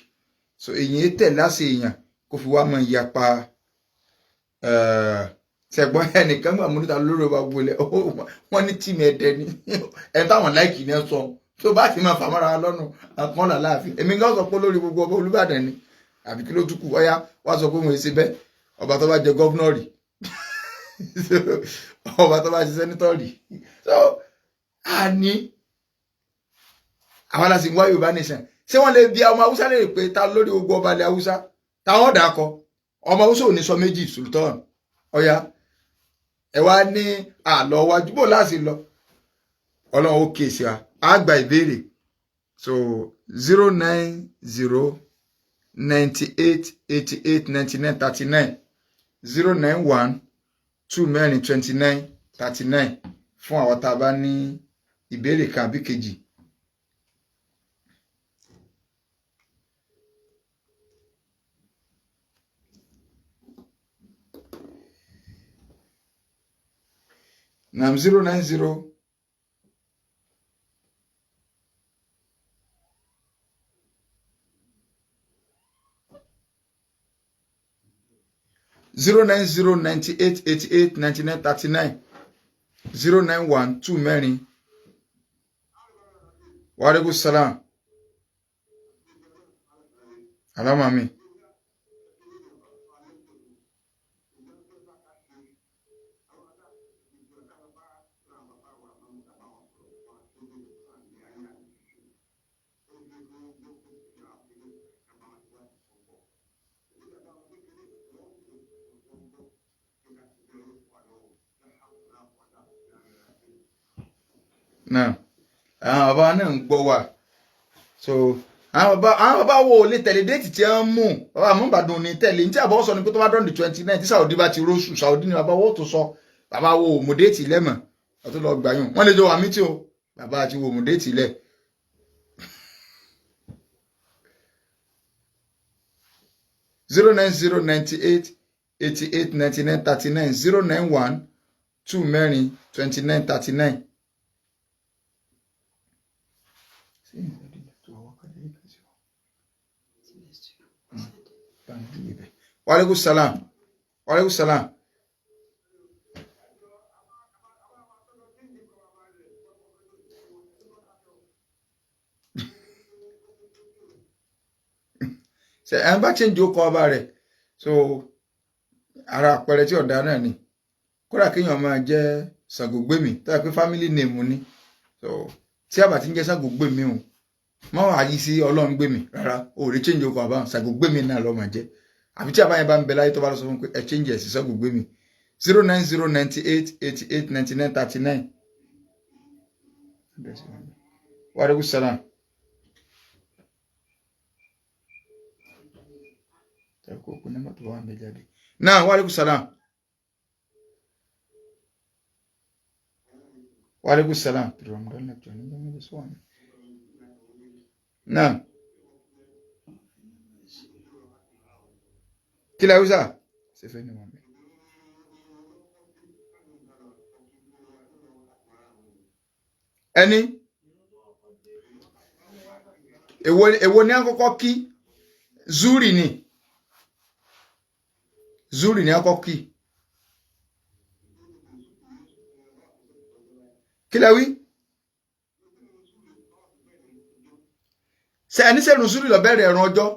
So èyí tẹ̀ láṣẹ èèyàn kó fi wá máa yapa ṣẹ̀gbọ́n ẹnìkan gbà múlùtà lórí ọba gbolẹ̀, wọ́n ní tìmí ẹ̀dẹ ni ẹ̀ táwọn láìkì ní ẹ sọ. Tó bá ti máa fàmọ́ra lọ́nu àkànlá láàfin. Èmi gan sọ pé lórí gbogbo ọba Olúbàdàn ni, àbí kí ló tún kù? Ọyá wá sọ pé mo ṣe bẹ́ẹ̀. Ọba tó bá jẹ gọ́vnọ̀ rí, ọba tó bá ṣe sẹ́nítọ̀ rí, so a ní àwọn aláṣẹ wá Yorùbá nation. Ṣé wọ́n lè bi ọmọ Haúsá lè pé ta lórí gbogbo ọba ilẹ̀ Haúsá táwọn dà kọ? Ọmọ Haúsá ò ní sọ méjì sultan. Ọyá ẹ wá ní àlọ́ wájú bò láti lọ. Ọlọ́run ó kíyèsí wa. Á gba ìbéèrè. So 090 98 88 99 39, 091 2 mẹ́rin 29 39 fún àwọn tá a bá ní ìbéèrè kan àbí kejì. Nam 090 090 98 88 99 39, 091 2 mẹ́rin. Wa alaikum salam. Alámàmí. Náà àwọn bàbá náà ń gbọ́ wa. So àwọn bàbá wo ò lè tẹ̀lé déètì tí wọ́n mú. Bàbá àmúbàdàn ò ní tẹ̀lé ní tí àbọ̀ sọ ni pé tó bá dán di 29 tí Saudi bá ti róṣù, Saudi ni bàbá wo tó sọ. Bàbá wo ò mú déètì lẹ́mọ̀ ọtún lọ gbà yùn wọ́n lè jọ wà mí tí o bàbá àti wo mú déètì lẹ̀. 090 98 88 99 39, 091 2 mẹ́rin 29 39. Wa alaikum salam. Wa alaikum salam. Ṣe ẹ ń bá change ó kọ ọba rẹ̀. So ara àpẹẹrẹ tí ọ̀dà náà ni kódà kéèyàn máa jẹ́ Ṣàngógbèmí tó yẹ pé family name ni. So tí àbá ti ń jẹ́ Ṣàngógbèmí o, má wàá yí sí Ọlọ́run gbèmí rárá o, ò lè change ó kọ àbá. Ṣàngógbèmí náà lọ́ọ́ máa jẹ́, àbí tí àbá yẹn bá ń bẹ láyé tó bá lọ sọ fún pé ẹ change ẹ̀ sí Ṣàngógbèmí. 090 98 88 99 39. Wa alaikum salam. Náà wa alaikum salam. Wa alaikum salam. Náà kí lẹ wíṣà ṣe fẹ́ ni wọn bẹ. Ẹni èwo ni àkọ́kọ́ kí? Zuri ni, zuri ni àkọ́kọ́ kí. Kí lẹ wí? Ṣe ẹni sẹ́nu zuri lọ bẹ̀rẹ̀ ẹ̀rùn ọjọ́?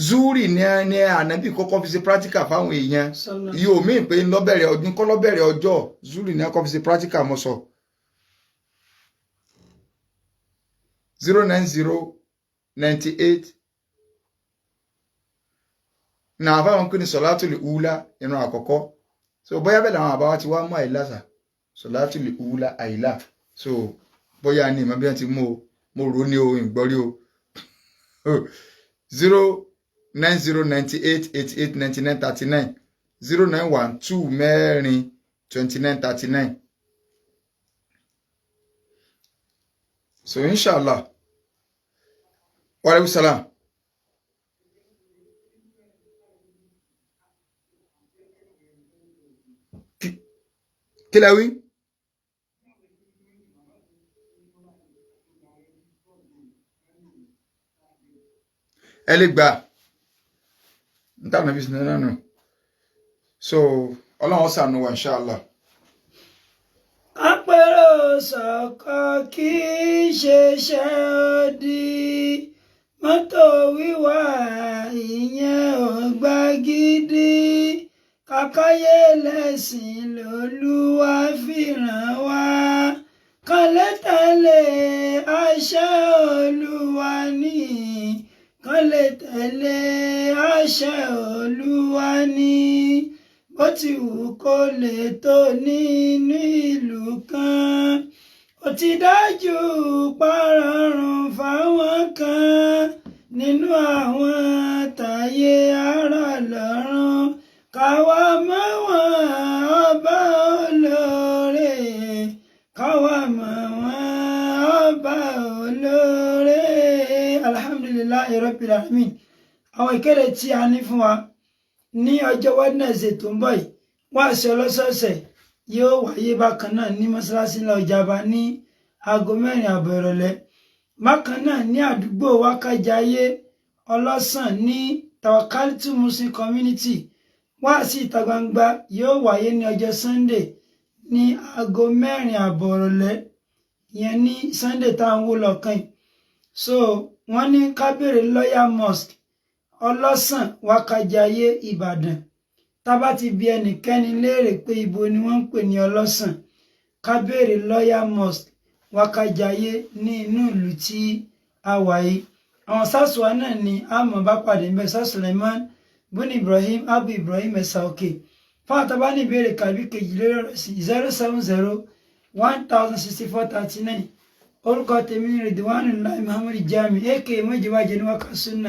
Zuri ni ànábì kọ́kọ́ fi ṣe practical fáwọn èèyàn. Yóò mí pé lọ́bẹ̀rẹ̀ ọdún kọ́ lọ́bẹ̀rẹ̀ ọjọ́. Zuri ni àkọ́kọ́ fi ṣe practical mọ́ sọ. 090 98 na àbáwọn kí ni sọ̀látùlì ula, ìran àkọ́kọ́. So bóyá bẹ́ẹ̀ làwọn àbáwá ti wá mú àìlá sà, sọ̀látùlì ula àìlá. So bóyá ni ìmọ̀ bí wọ́n ti mú o, mo rò ó ní o, ìgbọ́rí o. 090 98 88 99 39, 091 2 mẹ́rin 29 39. So inshallah. Wa alaikum salam. Kí lẹ wí? Ẹ lè gbà níta nàbí sinmi náà nù. So Ọlọ́run ṣàánú wa inshallah. Ká Kápẹ́rò sọ̀kọ kì í ṣe iṣẹ́ odi. Mọ́tò wíwà ìyẹn ò gbà gidi. Kàkáyé lẹ́sìn lolúwa fi ràn wá. Kàn lè tẹ̀lé àṣẹ Olúwa ní. Kàn lè tẹ̀lé àṣẹ Olúwa ní. Bó ti wù kó lè tó nínú ìlú kan. Ó ti dájú párọ̀rùn fáwọn kan nínú àwọn tàyé ara lọ́rùn. Káwa mọ̀ wọ́n ọba olóore. Káwa mọ̀ wọ́n ọba olóore. Alhamdulillahi Rabbil Alamin. Àwọn ìkéde tí a ní fún wa ní ọjọ́ Wednesday tó ń bọ̀ yìí, wáàsí ọlọ́sọ̀ọ̀sẹ̀ yóò wáyé bákan náà ní mọ́ṣáláṣí ńlá Ọjà'ba ní aago 4:30 ìrọ̀lẹ́. Bákan náà ní àdúgbò Wákàjáyé Ọlọ́sàn ní Tawakalitu Muslim Community, wáàsí ìta gbangba yóò wáyé ní ọjọ́ Sunday ní aago 4:30 ìrọ̀lẹ́, ìyẹn ní Sunday tá à ń wò lọ́kàn yìí. So wọ́n ní ká béèrè Lawyer Mosque, Ọlọ́sàn, Wákàjáyé, Ìbàdàn. Tá bá ti bi ẹnikẹ́ni léèrè pé ibo ni wọ́n ń pè ní Ọlọ́sàn, ká béèrè Lawyer Mosque, Wákàjáyé ní inú ìlú tí a wà yìí. Àwọn sásùwà náà ni a mọ̀ bá pàdé ń bẹ, Sá Suleiman bùnú Ibrahim Abu Ibrahim Ẹ̀sà Òkè. Fún àtàbá ní ìbéèrè kàbí kejì lórí ọ̀rọ̀ sí, 070 1064 39. Orúkọ tèmi ní Ridwanullahi Muhammad Jami, aka Mọ́jìwájẹ ní Wákàsúnà.